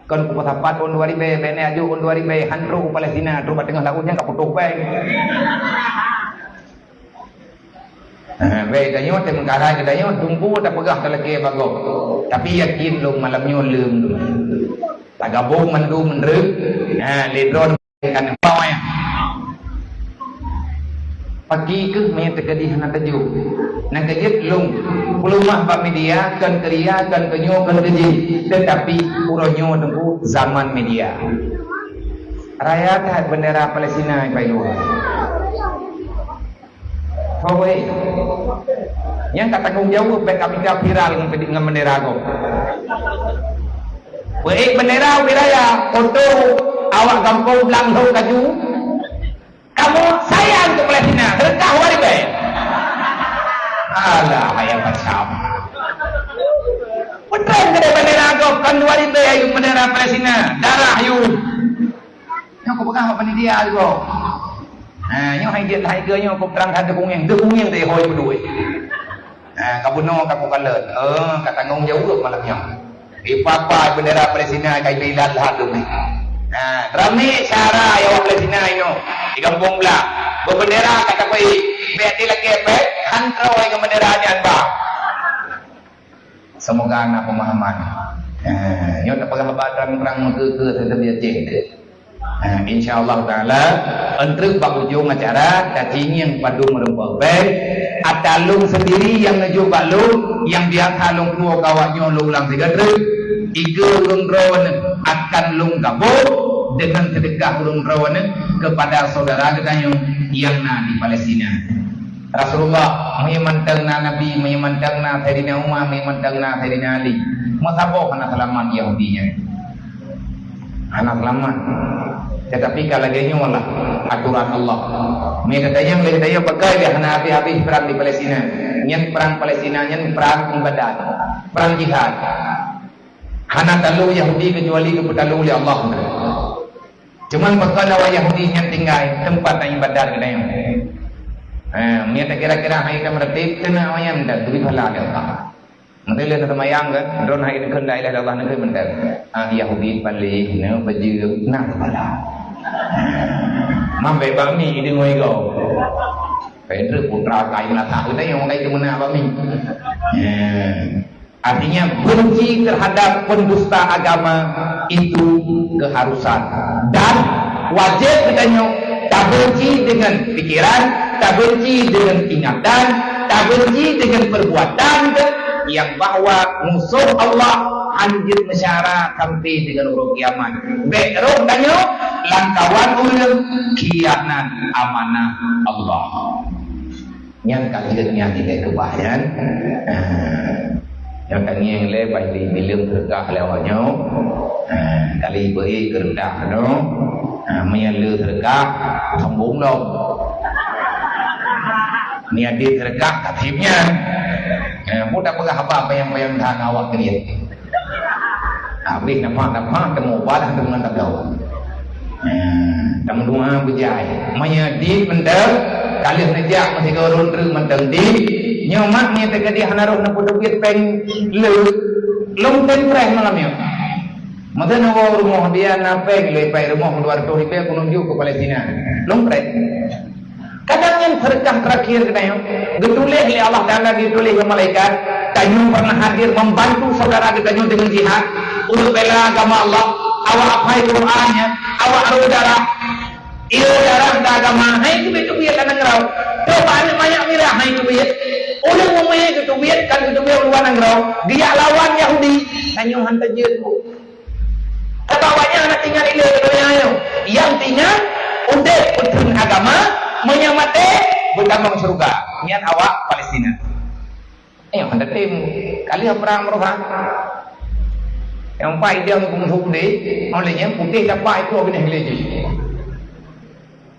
Kon kupeusapat ôn dua ribée, bèk nyan aju ôn dua ribée, han trok u Palestina, trok bak teungoh laôt nyan ka putôh péng. Ha, bèk tanyoe teumeukara keu tanyoe, teungku tapeugah talakée bagoe. Tapi yakin lôn malam nyoe leuem lôn. Tagabong mandum meunreuk, ha, lé droe kan bawai. Paki keuh meunyoe teukeudi hana teujoh. Nang ka jeuet lôn, peuleumah bak media, kon keu ria, kon keu nyoe, kon keu jih. Teutapi uroe nyoe teungku zaman media. Raya that bendera Palestina ipai luwa. Ho weh. Nyang ka tanggong jaweueb bèk ka mita viral ngon, ngon bendera gob. Peuék bendera ubé raya, foto awak gampông Blang Lhok Kaju. Kamoe sayang keu Palestina, seudeukah dua ribée. Alah, hai macam. Peutren keudéh bendera gob, kon dua ribée ayue bendera Palestina, darah ayue. Nyoe kupeugah bak panitia juga. Ha, nyoe hai jeuet hai keu nyoe kupeurang that deungon, deungon teuhôi beudue. Ha, ka bunoe ka kukalon. Eh, ka tanggong jaweueb malam nyoe. Di papa bendera Palestina ka ipilat lhat lom. Ha, ramé syedara nyang awak Palestina inoe di gampông blah. Beubendera ka tapeuék, bèk dilakée péng, han troe ngon bendera nyan ba. Semoga na pemahaman. Ha, nyoe tapeugah haba trang-trang meukeue-keue teubiet cit. Ha, insya Allah Taala, eunteuk bak ujong acara, tacingieng padum meureumpok bèe, ata lôn sendiri nyang neujok bak lôn, nyang biasa lôn puwoe keu awak nyoe lôn ulang sigoe treuk, tiga ureuëng droeneuh akan lôn gabong, deungon seudeukah ulôn droeneuh keupada syedara geutanyoe nyang na di Palestina. Rasulullah, meunyoe mantong na Nabi, meunyoe mantong na Saidina Umar, meunyoe mantong na Saidina Ali, meusaboh hana seulamat Yahudi nyan. Hana seulamat. Teutapi ka lagée nyoe lah atoran Allah. Meunyoe tatanyong lé geutanyoe, pakon hana habéh-habéh prang di Palestina. Nyan prang Palestina nyan prang ibadat, prang jihad. Hana talo Yahudi keucuali geupeutalo lé Allah. Cuman pakon awak Yahudi nyan tinggai teumpat ibadat geutanyoe. Ha, meunyoe takira-kira hai ka meureutéb, keuneuk awak nyan dan turi pahala lé Allah. Meuteuleu na seumayang kan, droe hai neukheun la ilaha illallah neukheun mantong. Ah, Yahudi paléh, na bajeueng, na kepala. Mambai bami deungoe gob. Pedro putra kain latah geutanyoe, ngai keumeuna bami. Ya. Artinya, benci terhadap pendusta agama itu keharusan. Dan wajéb geutanyoe tabenci dengan pikiran, tabenci dengan ingatan, tabenci dengan perbuatan, yang bahwa musuh Allah hanjeuet meusyara sampai dengan uroe kiamat. Bék roh tanyoe lam kawan ureuëng khianat amanah Allah. Nyan ka jeuet nyan ilée keubah nyan. Ah, nyang ka ngieng lé bai di bileueng seudeukah lé awak nyoe. Ah, kali beu-ék keureutah nyoe. Ah, meunyoe le seudeukah, sombong lom. Meunyoe adé seudeukah, ka seb nyan. Ah, peue tapeugah haba panyang-panyang that awak keuneuk. Habéh nafah-nafah, teumeubalah deungon tabloe. Nah, tameudoa beujai. Meunyoe dit mantong, ka lheueh neujak meusigoe rhot treuk mantong dit. Nyoe mak meunyoe teukeudi hana roh neupeuteubiet péng le, lom tem preh malam nyoe. Maka neuwoe rumoh dia na péng le pai rumoh dua ratus ribèe keuneuk jok keu Palestina. Lom preh. Kadang nyan seudeukah terakhir geutanyoe, geutuléh lé Allah Taala, geutuléh lé malaikat, tanyoe pernah hadir membantu saudara geutanyoe deungon jihad, untuk bela agama Allah, awak apai Quran nyan, awak aro darah, iro darah dan agama, hai teubiet-teubiet lam nanggroe. Coba aneuk manyak mirah, hai teubiet. Ureuëng meumé geuteubiet, kan geuteubiet u luwa nanggroe, geujak lawan Yahudi, tanyoe han tajeuet. Sabab awaknyan hana tinggai ilée donya nyoe. Nyang tinggai udeb peuteun agama, meunyoe maté beutamong syeuruga. Nyan awak Palestina. Eh, hana tem. Kali prang meurubah. Nyang pai idang kungfu deh, oleh nyan putéh dapat itu binéh lé jih.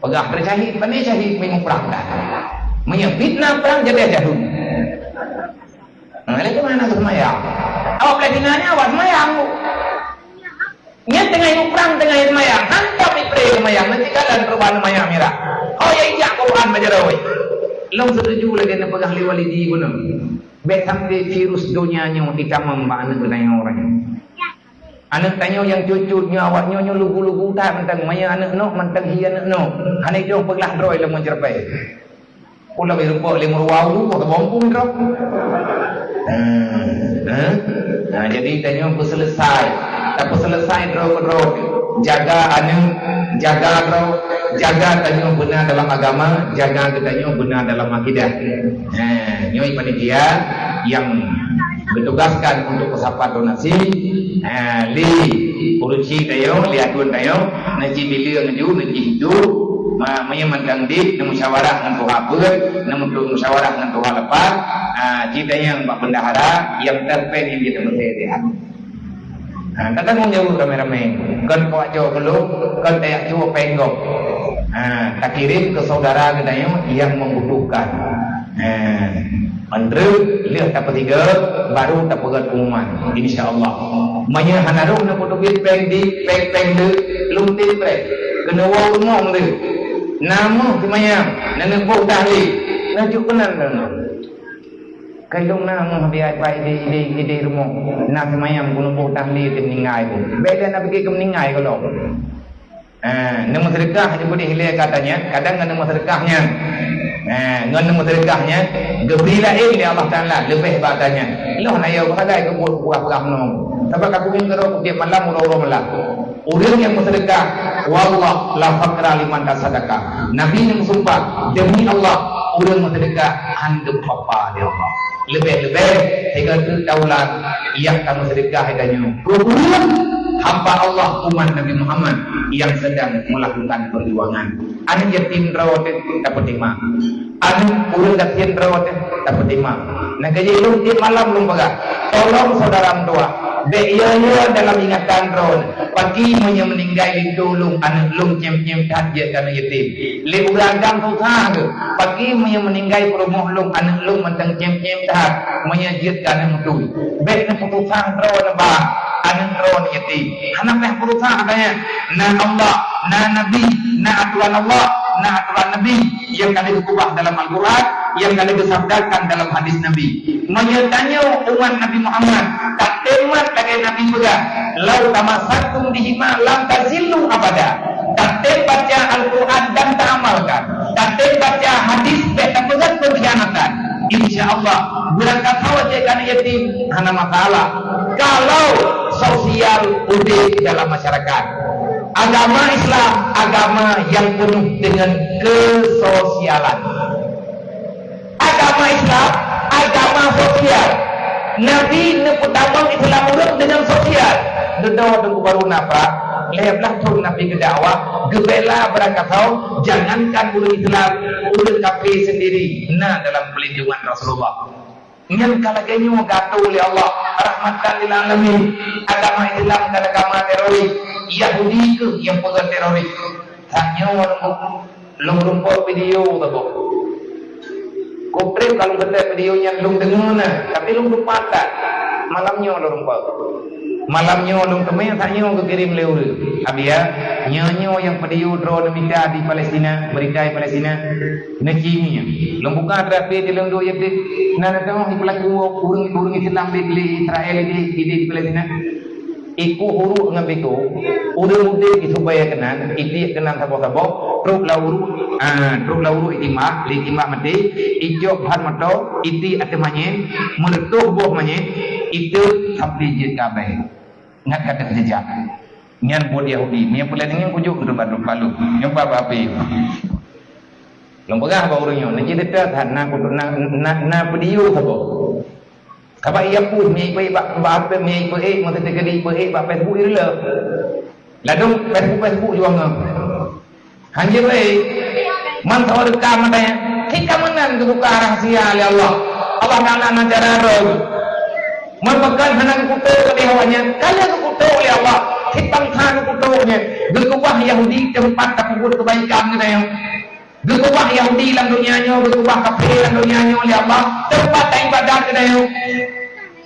Peugah teusyahid, pane syahid meunyoe prang dah. Meunyoe fitnah prang jadi jahun. Nah, lé keumae na seumayang? Awak Palestina ni awak seumayang. Nyan teungoh muprang, teungoh seumayang. Hantom ipré seumayang, nanti kalan perubahan seumayang mirah. Oh, ya ijak Quran bajaroe. Lôn setuju lagée neupeugah lé Walidi bunoe. Bék sampai virus donya nyoe itamong bak aneuk geutanyoe uroe nyoe. Aneuk tanyoe nyang cut-cut nyoe awak nyoe, nyoe lugu-lugu that mantong, maya aneuk nok mantong hi aneuk nok. Hana idong peuglah droe lom meujeurepai. Ulah beureumpok lé meuruwa ulu, kok tabong pun droe. Hmm, eh? Nah, jadi tanyoe peuselesai. Tapeuselesai droe keudroe. Jaga aneuk, jaga droe, jaga tanyoe beuna dalam agama, jaga geutanyoe beuna dalam akidah. Nah, nyoe panitia yang geutugaskan untuk peusapat donasi, ha, lé urusi tanyoe, lé ateueh tanyoe, neuji bileueng ju, neuji hidup, ma-, meunyoe mantong dit, neumusyawarah ngon tuha peuet, neumusyawarah ngon tuha leupah, ha, ci tanyong bak bendahara, nyang teuh péng nyang jiteumeusé siat. Ha, tatanggong jaweueb ramé-ramé. Kon kawak cok keulong, kon tayak cok péng gob. Ha, takirém keu saudara geutanyoe nyang membutuhkan. Ha, mandreu lheueh tapeusigoe, baru tapeugét pengumuman. Insya Allah. Meunyoe hana rôh na peuteubiet péng di, péng-péng le, lôn tem preh. Keuneuk woe rumoh mandreu. Na meuh seumayang, na neuboh tahlil. Na juk keunan droeneuh. Keu lôn na meuh biaya pai di, di, di, di rumoh. Na seumayang keuneuk boh tahlil di meuninggai. Beda na pike keu meuninggai keu lôn. Ha, neumeuseudeukah di beudeh ilée katanya, kadang ngon neumeuseudeukah nyan. Ha, ngon neumeuseudeukah nyan, geubri laén lé Allah Taala leubeh bak gata nyan. Lôn hana yo bahagai keu buet peugah-peugah meunong. Sabab ka kubieng keudroe tiep malam uroe-uroe malam. Ureuëng nyang meuseudeukah, wallah la fakra liman tasaddaqa. Nabi nyang meusumpah, demi Allah, ureuëng meuseudeukah han geupapa lé Allah. Leubeh-leubeh, sigoe teuk daulat, nyang ka meuseudeukah geutanyoe. Ureuëng Hamba Allah umat Nabi Muhammad yang sedang melakukan perjuangan. Aneuk yatim droe teuh tapeutimang. Aneuk ureueng gasien droe teuh tapeutimang. Nyang ka jeuet lôn tiep malam lôn peugah, tolong saudara meutuah, bèk yo-yo dalam ingatan droe. Paki meunyoe meuninggai linto lôn, aneuk lôn cém-cém that jeuet keu aneuk yatim. Lé ureueng agam susah geuh. Paki meunyoe meuninggai peurumoh lôn, aneuk lôn mantong cém-cém that meunyoe jeuet keu aneuk meutuah. Bèk neupeususah droe neuba aneuk droe yatim. Hana payah peususah katanya. Na Allah, na Nabi, na aturan Allah, na aturan Nabi nyang ka lheueh geukeubah dalam Al-Quran, nyang ka lheueh geusabdakan dalam hadis Nabi. Meunyoe tanyoe umat Nabi Muhammad, tatem mat lagèe Nabi peugah, "Lau tamassaktum bihima lam tazillu abada." Tatem baca Al-Quran dan taamalkan. Tatem baca hadis bèk tapeugah peukhianatan. Insya Allah, beurangkasoe jeuet keu aneuk yatim, hana masalah. Kalau sosial udép dalam masyarakat. Agama Islam, agama yang penuh dengan kesosialan. Agama Islam, agama sosial. Nabi neupeutamong Islam ureueng dengan sosial. Dudoe Teungku Baru na pat, lhèe blah thôn Nabi geudakwah, geubela beurangkasoe, jangankan ureueng Islam, ureueng kafé sendiri na dalam perlindungan Rasulullah. Nyan ka lagèe nyoe geuatoe lé Allah, rahmatan lil alamin. Agama Islam kon agama teroris, Yahudi kheueh nyang peugah teroris. Tanyoe lôn, lôn rumpok video saboh. Kutréb ka lôn seutôt video nyan lôn deungoe na, tapi lôn tupat that. Malam nyoe lôn rumpok. Malam nyoe lôn teumé, tanyoe geukirém lé ureueng. Abi ya, nyoe-nyoe nyang video droe neumita di Palestina, berita di Palestina. Neuci nyan. Lôn buka terapi di lôn duek ya deh. Na na tengok di pelaku ureueng, ureueng Islam di, di Israel di, di, di Palestina. Iku uruk ngon biko, ureueng udép di subaya keunan, itiek keunan saboh-saboh, trok lam uruk, ah, trok lam uruk itimbak, lé itimbak maté, icok bhan moto, itiek ateueh manyét, meureutoh boh manyét, iteuk sampai jeuet ka abée. Ngat ka teuh jejak. Nyan buet Yahudi, meunyoe peuleueh deungon kujok keu balu-balu, nyoe ba-, ba-, api. Lôn peugah bak ureueng nyoe, neuji teuka that na, na, na, na video saboh. Sabab iya pun mie ipe bak, bak apa mie ipe, masa teuka di ipe bak Facebook ireulo. Ladom Facebook, Facebook juang ngam. Hanjeuet wei. Man sawa deukam mata nyan. Kita meunan geubuka rahsia lé Allah. Allah Taala na cara droe. Man pakon hana geukutok lé awak nyan. Kala geukutok lé Allah. Sipang sa geukutok nyan. Geukeubah Yahudi teumpat tapeubuet keubaikan geutanyoe. Geukeubah Yahudi lam donya nyoe, geukeubah kafé lam donya nyoe lé Allah, teumpat taibadat geutanyoe.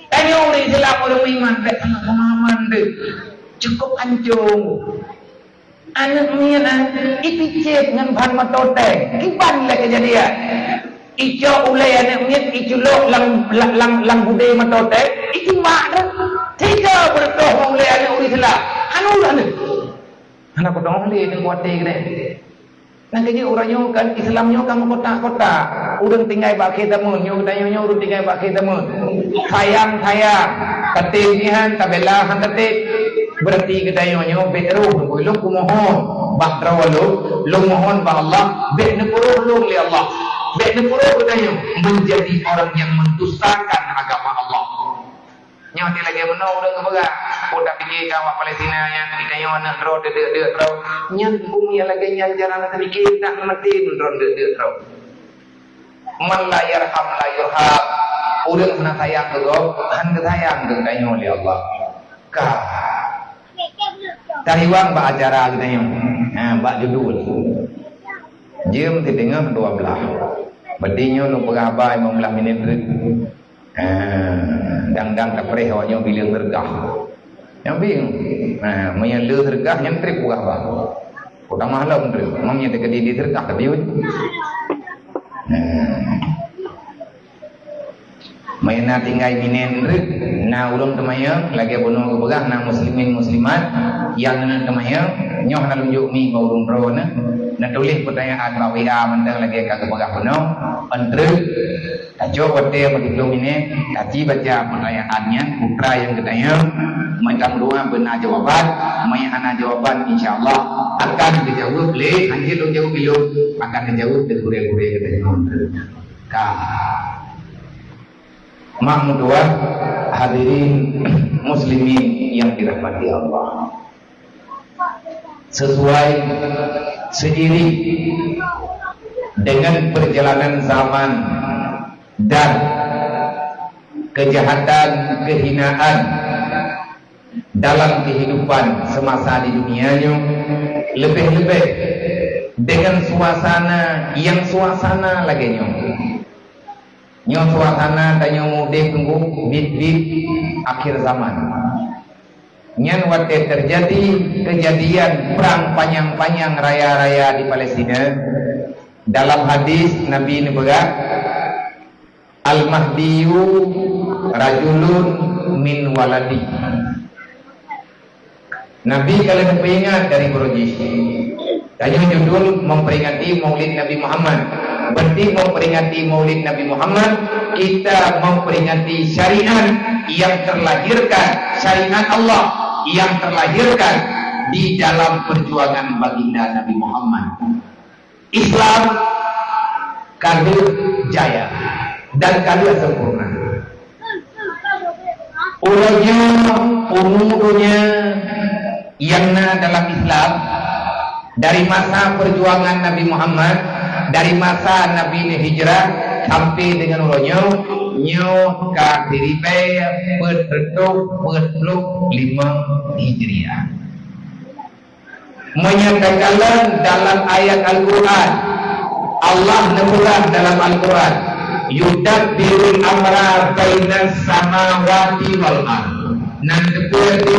Tanyoe ureueng Islam, ureueng iman, bèk salah pemahaman deuh. Cukup ancong. Aneuk miet, ah, ipicet ngon ban moto tank. Kiban lé keujadian. Icok ulèe aneuk miet, iculok lam, lam, lam, lam budé moto tank, itimbak deuh. Tiga beureutoh ngon ulèe aneuk ureueng Islam. Anu lah deuh. Hana kutong lé teungku até geude. Nyang keujeuet uroe nyoe kan Islam nyoe ka meukotak-kotak. Ureueng tinggai bak akhé zaman, nyoe geutanyoe nyoe ureueng tinggai bak akhé zaman. Sayang-sayang, tatem nyan tabela han tatem. Berarti geutanyoe nyoe bèk roh, lôn kumohon bak droe lôn, lôn mohon bak Allah, bèk neupeurôh lôn lé Allah. Bèk neupeurôh geutanyoe menjadi orang yang mendustakan agama Allah. Nyoe ti lagèe meunoe ureueng geupeugah, "Peue tapike keu awak Palestina nyan, geutanyoe aneuk droe, teudeuk-deuk droe." Nyan bumi nyang lagèe nyan jalan tapike, tak meuti droe, deuk-deuk droe. Man la yarham la yurham. Ureueng hana sayang keu gob, han geusayang keu geutanyoe lé Allah. Ka. Tariwang bak acara geutanyoe. Ha, bak judul. Jeuem siteungoh dua blah. Berarti nyoe lôn peugah haba limong blah minit treuk. Ah, dang-dang tapreh awak nyoe bileueng seudeukah. Nyang bingung. Ah, meunyoe le seudeukah nyan trép peugah bah. Utamah lom trép. Meunyoe teukeudi di seudeukah tapi. Ah. Meunyoe na tinggai minen treuk, na ulôn teumanyong, lagèe bunoe geupeugah, na muslimin muslimat nyang na teumanyong, nyoe hana lôn jok mi bak ureueng droeneuh, na tuléh peutanyaan bak W A mantong lagèe ka geupeugah bunoe, entreuk. Tacok watèe beutôi nyan, taci baca peutanyaan nyan, putra nyang geutanyong, meutameudoa beuna jawaban, meunyo hana jawaban, insya Allah akan geujaweueb lé, hanjeuet lôn jaweueb ilôn, akan geujaweueb lé gurèe-gurèe geutanyoe. Ka. Mak meutuah, hadirin muslimin yang dirahmati Allah. sesuai seiring dengan perjalanan zaman dan kejahatan, kehinaan dalam kehidupan semasa di dunia nyoe, lebih-lebih dengan suasana yang suasana lagée nyoe. Nyoe suasana tanyoe udeb teungku, bit-bit akhir zaman. Nyan watée terjadi kejadian perang panyang-panyang raya-raya di Palestina. Dalam hadis Nabi neupeugah, "Al-Mahdiyu rajulun min waladi." Nabi ka lheueh peuingat dari uroe jih. Tanyoe judul memperingati Maulid Nabi Muhammad. Berarti memperingati Maulid Nabi Muhammad, kita memperingati syariat yang terlahirkan, syariat Allah yang terlahirkan di dalam perjuangan baginda Nabi Muhammad. Islam ka lheueh jaya dan ka lheueh sempurna. Uroe nyoe, umu donya nyang na dalam Islam, dari masa perjuangan Nabi Muhammad, dari masa Nabi hijrah sampai dengan uroe nyoe, nyoe ka siribée peuet reutôh peuet ploh limong Hijriah. Menyatakan dalam ayat Al-Quran, Allah neupeugah dalam Al-Quran, "Yudabbirul amra bainas samawati wal ard." Nan teupeue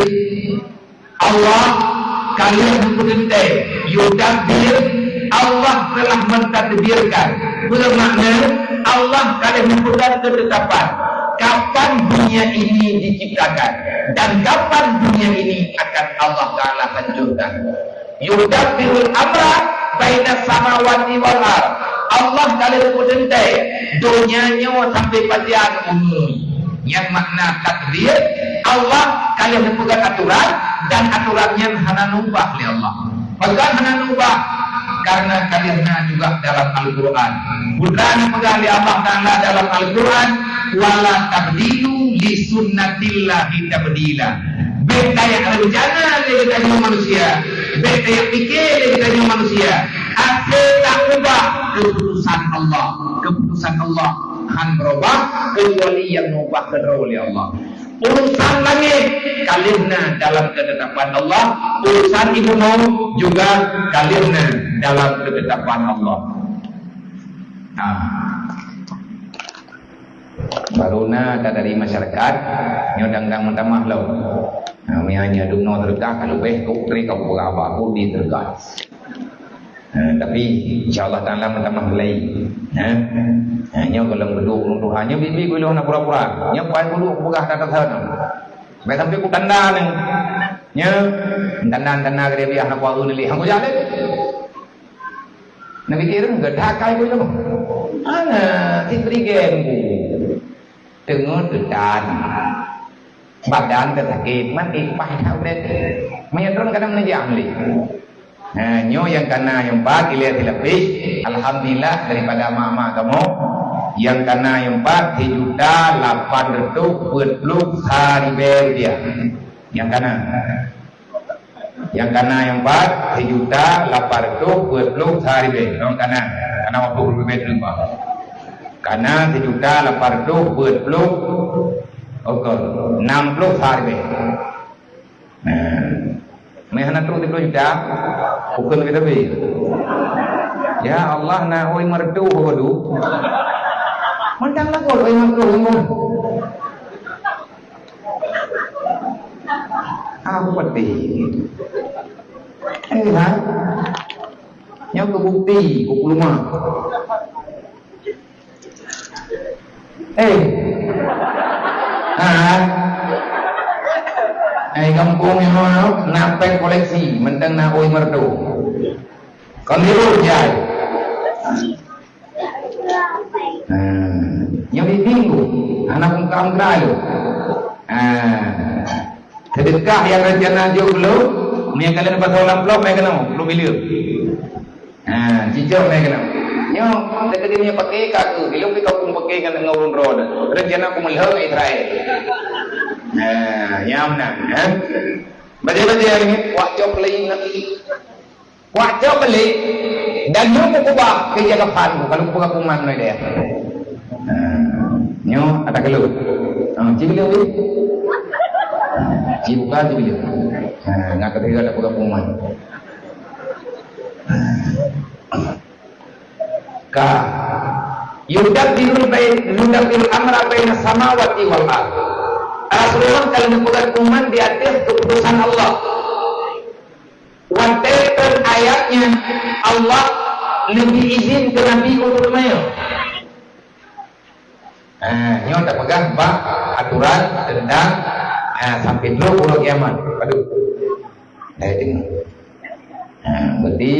Allah ka lheueh meupeuteuntée, yudabbir, Allah telah mentadbirkan. Bermakna, Allah ka lheueh meupeugah keutetapan kapan dunia ini diciptakan dan kapan dunia ini akan Allah Taala hancurkan. Yudabbirul amra bainas samawati wal ard. Allah ka lheueh meupeuteuntée donya nyoe sampai pajan umu. Nyang makna takdir, Allah ka lheueh neupeugah aturan dan aturan nyan hana neubah lé Allah. Pakon hana neubah? Karena ka lheueh na juga dalam Al-Quran. Buta neupeugah lé Allah Taala dalam Al-Quran, "Wala tabdilu li sunnatillahi tabdila." Bék tajak reuncana lé geutanyoe manusia, bék tajak pike lé geutanyoe manusia, asé taubah keuputusan Allah. Keuputusan Allah han beurubah, kecuali nyang neubah keudroe lé Allah. Urusan langét ka lheueh na dalam keutetapan Allah, urusan ibu maut juga ka lheueh na dalam keutetapan Allah. Nah, baru na ka dari masyarakat, nyoe dang-dang meutamah lom. Nah, meunyo nyoe dunoe teureukah ka leubeh, kok tri ka beuraba, kok di teureukah. Ha, tapi insya Allah Taala meutamah mulai. Ha? Ha, nyoe golom geuduek ureueng tuha. Nyoe bibi gulong na pura-pura. Nyoe pai gulong peugah kata sana. Baik sampai ku tanda ni. Nyoe tanda-tanda gede biah nak kuaru ni lih. Hang kujalan. Nabi kirim ke dakai gulong. Ana, si berigen ku. Teungoh teutan. Badan teusakét, man ék paih that udép. Meunyoe droen kadang neujak lé. Nah, nyoe nyang kana nyang pat ilée silapis. Alhamdulillah daripada mak-mak kamoe. Nyang kana nyang pat sijuta lapan reutôh peuet ploh sa ribée rupiah. Nyang kana. Nyang kana nyang pat sijuta lapan reutôh peuet ploh sa ribée. Nyang kana. Kana dua ploh ribée teurimong. Kana sijuta lapan reutôh peuet ploh, okon, nam ploh sa ribée. Nah, meuhana trok siplôh juta, ukeue lagée sabe. Ya Allah, na oi meureutoh, waduh. Mantang lagot oi meureutoh, limong. Ah, bupati. Eh, ha? Nyoe keu bukti, buku luma. Eh. Ha? Eh, gampông nyoe na péng koleksi, mantong na oi meureutoh. Kon hireuen jai. Ha, nyang bingung, hana muka-muka lom. Ha, seudeukah nyang rencana jok lom, nyang kalian pasang lam amplop, meukeunong, puluh miliar. Ha, cicok meukeunong. Nyoe, teuka dia pakai ka aku, ilong pi ka aku pakai ngon, ngon ureueng droe. Rencana aku meulhong Israel. Ha, nyam nan, ha. Baca-baca ni, wak cok lagi nak. Kucok balik dan nyoe kukeubah keu jaga pan ku, kalau kupeugah kuman mulai deh. Ha, nyoe ata keuleuh. Ha, ci keuleuh weh. Ci buka, ci keuleuh. Ha, ngat keutika ata peugah kuman. Ka. Yudabbirul bain, yudabbirul amra bainas samawati wal ard. Rasulullah ka lheueh neupeugah kuman di ateueh keuputusan Allah. Watée phon ayat nyan, Allah neubri izin keu Nabi untuk teumanyong. Ah, nyoe tapeugah bak aturan teuntang, ah, sampai trok uroe kiamat. Aduh. Hai tengok. Ah, berarti,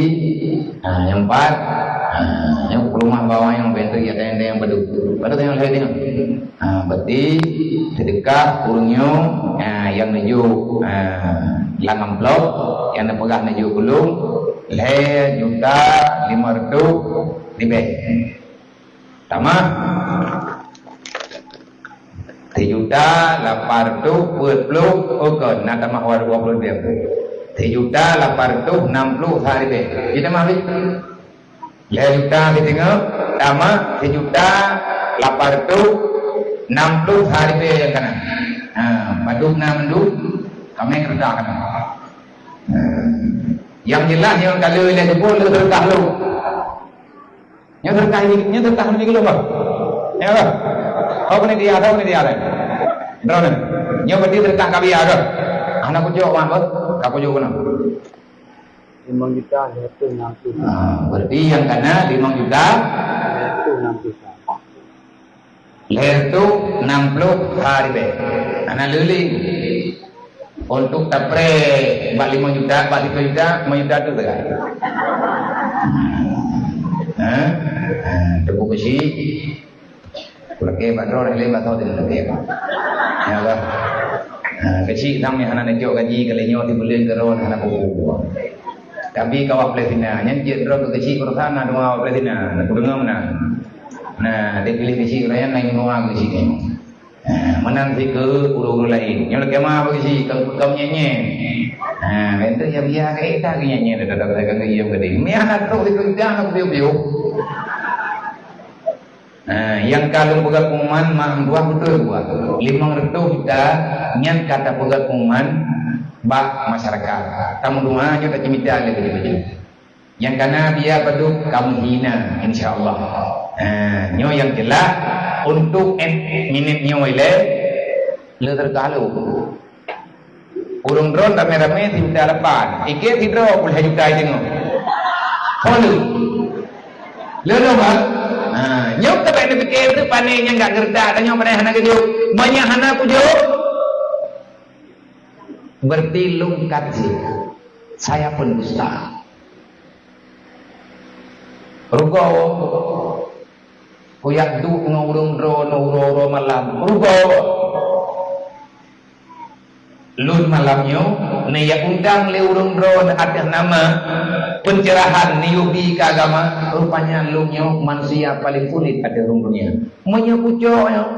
ah, nyang pat, ah, nyang peuleumah bawang nyang benteng ya teng-teng yang bedu. Pada tengok hai tengok. Ha, berarti seudeukah ureueng nyoe, ha, nyang neujok, ha, lam amplop, nyang neupeugah neujok keu lôn, lhèe juta limong reutôh ribèe. Tamah? Sijuta lapan reutôh peuet ploh, oh, kon, na tamah dua ploh ribèe. Sijuta lapan reutôh nam ploh sa ribèe. Ji tamah, Bik? Lhèe juta siteungoh, tamah sijuta lapan reutôh nam ploh sa ribèe nyang kana. Ha, padub na mandum, kamé keureudah kana. Ha. Nyang jeulaih nyang ka lheueh lhèe jeuet lheueh teureukah lom. Nyoe teureukah ini, nyoe teureukah ini keulôn, bah. Ya, bah. Kau kena dia, kau kena dia, bah. Droeneuh. Nyoe berarti teureukah ka biaya, bah. Hana kujok, bah, bah. Ka kujok keunoe. Limong juta lhèe reutôh nam ploh. Ah, berarti nyang kana limong juta? Lhèe reutôh nam ploh. Lhèe reutôh nam ploh sa ribèe. Hana leuling. Untuk tapré bak limong juta, bak siplôh juta, limong juta tu sagai. Ha? Ha, teupeue keuchik. Kulakèe bak droe, lheueh bak thon teuh kulakèe. Ya Allah. Ha, keuchik sampoe hana neujok gaji, kali nyoe sibuleuen keudroe hana kupeue. Tapi ka wak Palestina, nyan jeuet droe keu keuchik urosan na dua wak Palestina, na kudeungoe meunan. Nah, dipiléh keuchik ureueng nyan na dua keuchik nyan. Ha, meunan sikeu ureueng-ureueng laén. Nyoe lakèe ma bak keuchik, ka, ka meunyan-nyan. Ha, itu nyang biasa ka ék that keu nyan-nyan, dah, dah, dah, ka ngeuyiem geude. Meuhan atoh sikeu idang, aku piôh-piôh. Ha, nyang ka lôn peugah pengumuman, mak meutuah beutôi buah. Limong reutôh juta nyan ka tapeugah pengumuman bak masyarakat. Tameudoa nyoe tacimita lé baju-baju. Nyang kana biaya padub kamoe hina, insya Allah. Ha, nyoe nyang jeulaih untuk en-, minit nyoe ilée le teuka lom. Ureuëng droen ramé-ramé sijuta lapan, ikét sidroe peuet juta jinoe. Ho lé? Lé lom, ha? Ha, nyoe ka bèk neupike teuh pané nyang gak geureutak, tanyoe pané hana geujok. Meunyo hana kujok, berarti lôn ka zina. Saya pendusta. Rugoe, kujak duek ngon ureuëng droeneuh uroe-uroe malam. Rugoe. Lôn malam nyoe neujak undang lé ureuëng droeneuh ateueh nama pencerahan neuyue bi keu agama, rupanya lôn nyoe manusia paleng sulet ateueh rhueng donya. Meunyoe kucok nyoe,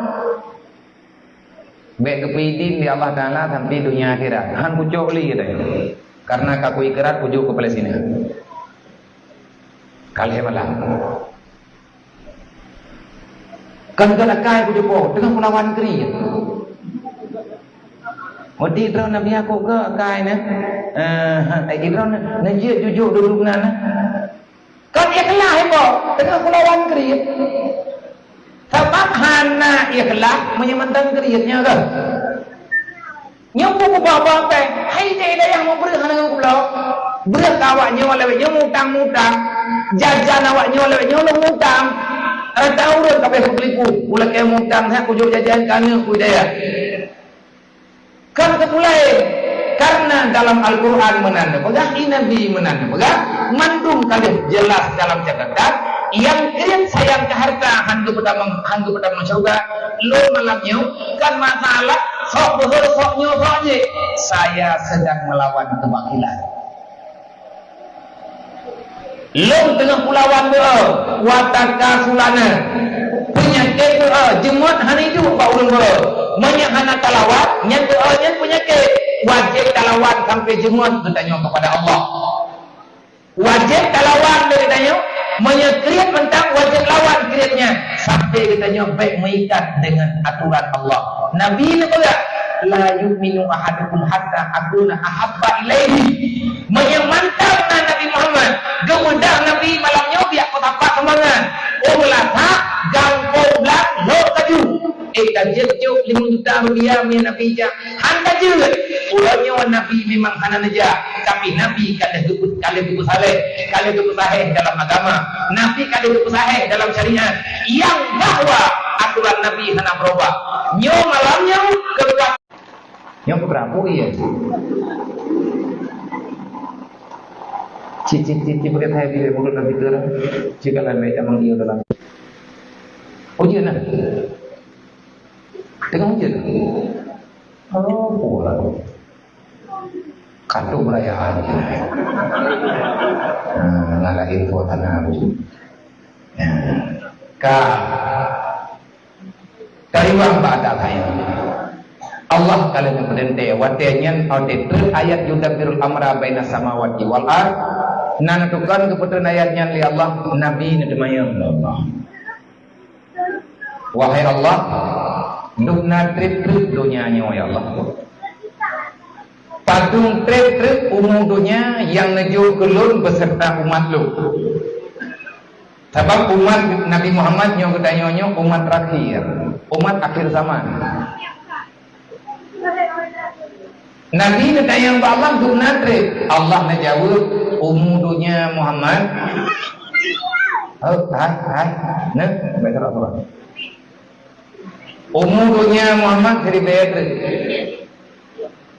bèk geupeuidin lé Allah Taala sampai donya akhirat. Han kucok lé, kata nyoe. Karena ka kuikrar kujok keu Palestina. Ka lhèe malam. Kon keu akai kujok po, teungoh kulawan kriet. Meuti droeneuh Nabi Yakub keu akai nyan. Eh, droeneuh neujeuet jujok dudoe nan. Kon ikhlas iboh, teungoh kulawan kriet. Sabab hana ikhlas meunyoe mantong kriet nyoe keuh. Nyoe pun kubah-bah pèng, hai dayah meubreueh hana ngon kubloe. Breueh keu awak nyoe lawét nyoe mutang-mutang. Jajan awak nyoe lawét nyoe lôn mutang. Rata ureuëng ka abéh kutelepon, ulakée mutang that kujok jajan keu aneuk ku dayah. Kan teupeulaén, karena dalam Al-Quran meunan neupeugah, i Nabi meunan neupeugah, mandum ka lheueh jeulaih dalam catatan, nyang kriet sayang keu hareuta han geupeutamong, han geupeutamong syeuruga, lôn malam nyoe kan masalah sok beuhôi, sok nyoe, sok jih. Saya sedang melawan kebakilan. Lôn teungoh kulawan beuo, wataka sulana. Peunyakét beuo, jeumot hana iduek bak ureuëng beuo. Meunyoe hana talawan, nyan beuo nyan peunyakét. Wajéb talawan sampai jeumot geutanyoe kepada Allah. Wajéb talawan lé geutanyoe, meunyoe kriet mantong wajéb lawan kriet nyan, sampai geutanyoe bék meuikat deungon atoran Allah. Nabi neupeugah, "La yu'minu ahadukum hatta akuna ahabba ilaihi." Meunyoe mantong na Nabi Muhammad, geubeudôh Nabi malam nyoe biak kota Pak Kembangan, ulah that gampông blang lhok kaju. Eh, ka jeuet cok limong juta rupiah meunyoe Nabi jak. Han ka jeuet. Uroe nyoe Nabi memang hana neujak, tapi Nabi ka lheueh geupeu-, ka lheueh geupeusaleh, ka lheueh geupeusahéh dalam agama. Nabi ka lheueh geupeusahéh dalam syariat. Nyang bahwa aturan Nabi hana beurubah. Nyoe malam nyoe keukuat. Nyoe peue geurabu, iya. Cit, cit, cit, cit, pakai thai di mulut Nabi tu dah. Cik alam baik tamang dia dalam. Ujeuen nah. Teungoh ujeuen. Oh, pula tu. Kantô beuraya. Nah, ngalah info tanah tu. Nah, ka. Tariwang bak ata kayang. Allah ka lheueh neupeuteuntèe, watèe nyan, watèe treuk ayat yudabbirul amra bainas samawati wal ard, na neutukon geupeutreun ayat nyan lé Allah, Nabi neuteumayang lé Allah. Wahai Allah, dum na treb-treb donya nyoe, ya Allah. Padum treb-treb umu donya nyang neujok keu lôn beuseurta umat lôn. Sabab umat Nabi Muhammad nyoe geutanyoe nyoe umat terakhir, umat akhir zaman. Nabi neutanyong bak Allah, dum na treb. Allah neujaweueb, "Umu donya Muhammad." Hai, hai, hai. Nah, baca Al-Quran. Umu donya Muhammad siribèe treuk.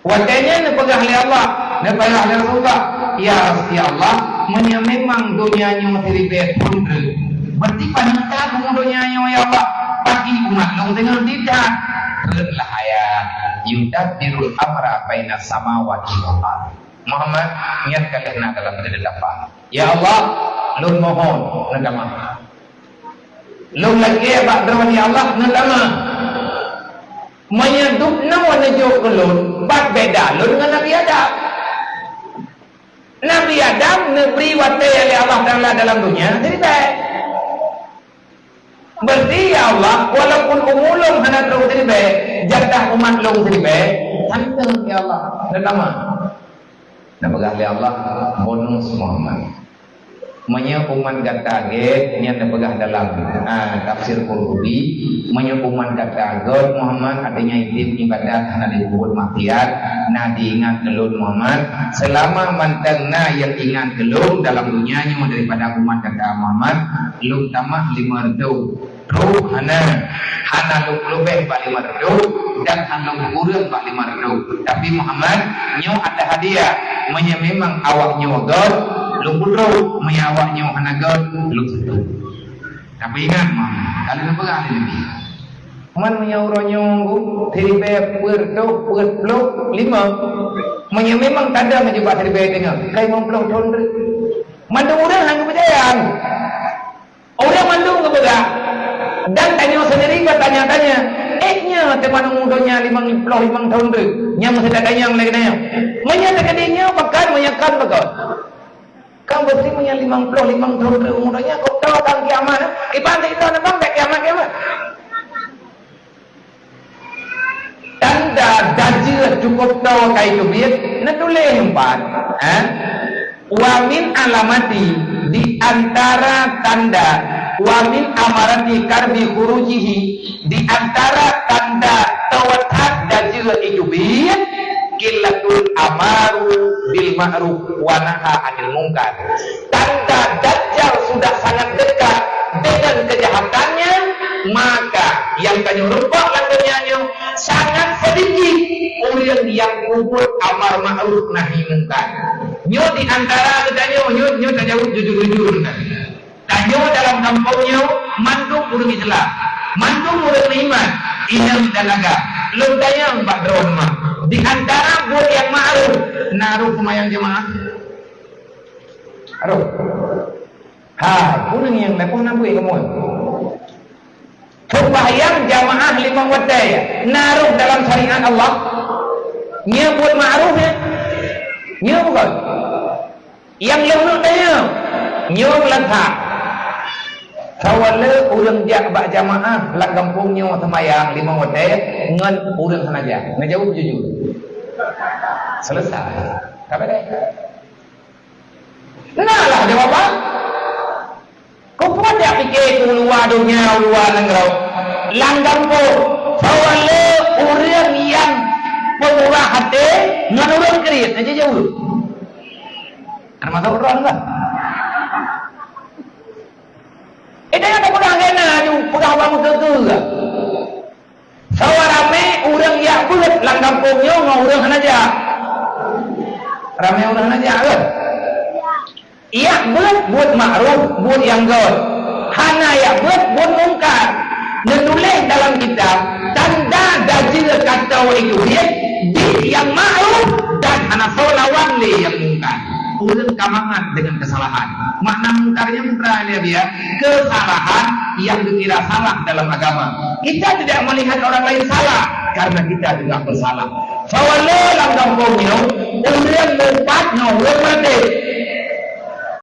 Watèe nyan neupeugah lé Allah, neupeugah lé Rasulullah, "Ya, ya Allah, meunyoe memang donya nyoe siribèe thôn treuk, berarti paneuk that umu donya nyoe, ya Allah, bagi umat lôn deungon didat." Treuk lah ayat, "Yudabbirul amra bainas samawati wal ard." Muhammad, nyan ka lheueh na dalam keudeudapan. Ya Allah, lôn mohon, neutamah. Lôn lakèe bak Droeneuh, ya Allah, neutamah. Meunyoe dum na neujok keu lôn, pat beda lôn ngon Nabi Adam. Nabi Adam neubri watèe lé Allah Taala dalam donya siribèe. Berarti, ya Allah, walaupun umu lôn hana troh siribèe, jatah umat lôn siribèe, santeun, ya Allah, neutamah. Neupeugah lé Allah, bonus Muhammad. Meunyoe umat gata gét, nyan neupeugah dalam, ah, tafsir Qurtubi, meunyoe umat gata gét Muhammad, artinya idéh ibadat hana dibuet maksiat, na diingat keu lôn Muhammad, seulama mantong na nyang ingat keu lôn dalam donya nyoe daripada umat gata Muhammad, lôn tamah lima reutôh. Troh hana, hana lôn leubeh bak lima reutôh dan hana lôn kureueng bak lima reutôh. Tapi Muhammad, nyoe ata hadiah. Meunyoe memang awak nyoe gét, lôn peutroh. Meunyoe awak nyoe hana gét, lôn seutôt. Tapi ingat, Muhammad, ka lôn peugah lé Nabi. Man meunyoe uroe nyoe siribèe peuet reutôh, peuet ploh lima. Meunyoe memang tadong jih bak siribèe teungoh, ka limong ploh thôn treuk. Mandum ureueng hana geupeucaya. Ureueng mandum geupeugah, dan tanyoe seundiri beutanya-tanya, "Eh, nyoe teuma umu donya limong ploh limong thôn treuk, nyang meusidang tanyong lagèe nyoe. Meunyoe teukeudi nyoe pakon, meunyoe kon pakon?" Kan beutôi meunyoe limong ploh limong thôn treuk umu donya, kok toe tan kiamat, eh? Iban sigoe neubang bèk kiamat-kiamat. Tanda dajeuet cukôp toe ka iteubiet, neutuléh empat, eh? Wa min alamati, di antara tanda, wa min amarati karbi khurujihi, di antara tanda toe that dajeuet iteubiet, qillatul amaru bil ma'ruf wa naha anil munkar. Tanda Dajjal sudah sangat dekat dengan kejahatannya, maka nyang tanyoe rumpok lam donya nyoe sangat sedikit ureueng nyang peubuet amar ma'ruf nahi mungkar. Nyoe di antara geutanyoe, nyoe, nyoe tajaweueb jujur-jujur. Tanyoe dalam kampung nyoe mandum ureueng Islam, mandum ureueng iman, inong dan agam. Lôn tanyong bak droeneuh, di antara buet nyang ma'ruf, na rôh seumayang jeumaah? Rôh. Hai, peue nyang leupah na buet kamoe? Seumbahyang jamaah limong watèe, na rôh dalam syariat Allah? Nyoe buet ma'ruf, nyoe? Nyoe bukon? Nyang lôn neuk tanyong, nyoe lam that. Saboh le ureuëng jak bak jamaah lam gampông nyoe seumayang limong watée ngon ureuëng hana jak. Neujaweueb jujur. Selesai. Ka beres. Nah lah jawaban. Keupeue jak pike keu luwa donya, luwa nanggroe? Lam gampông, saboh le ureuëng nyang peumurah até ngon ureuëng kriet, na jijaweueb. Termasuk droe enggak? Eh, jangan peugah kena ju, peugah bang keu-keu. Saboh ramé ureuëng jak beuet lam gampông nyoe ngon ureuëng hana jak. Ramé ureuëng hana jak, kan? Jak beuet buet makruf, buet nyang göt. Hana jak beuet, buet mungkar. Neutuléh dalam kitab, tanda gajeue kata itu jih di nyang makruf dan hana soe lawan lé nyang mungkar. Ureuëng ka mangat dengan kesalahan. Makna mungkarnya mungkar lé dia, kesalahan yang dikira salah dalam agama. Kita tidak melihat orang lain salah karena kita juga bersalah. Saboh le lam gampông nyoe, ureuëng meupat ngon ureuëng meureuti.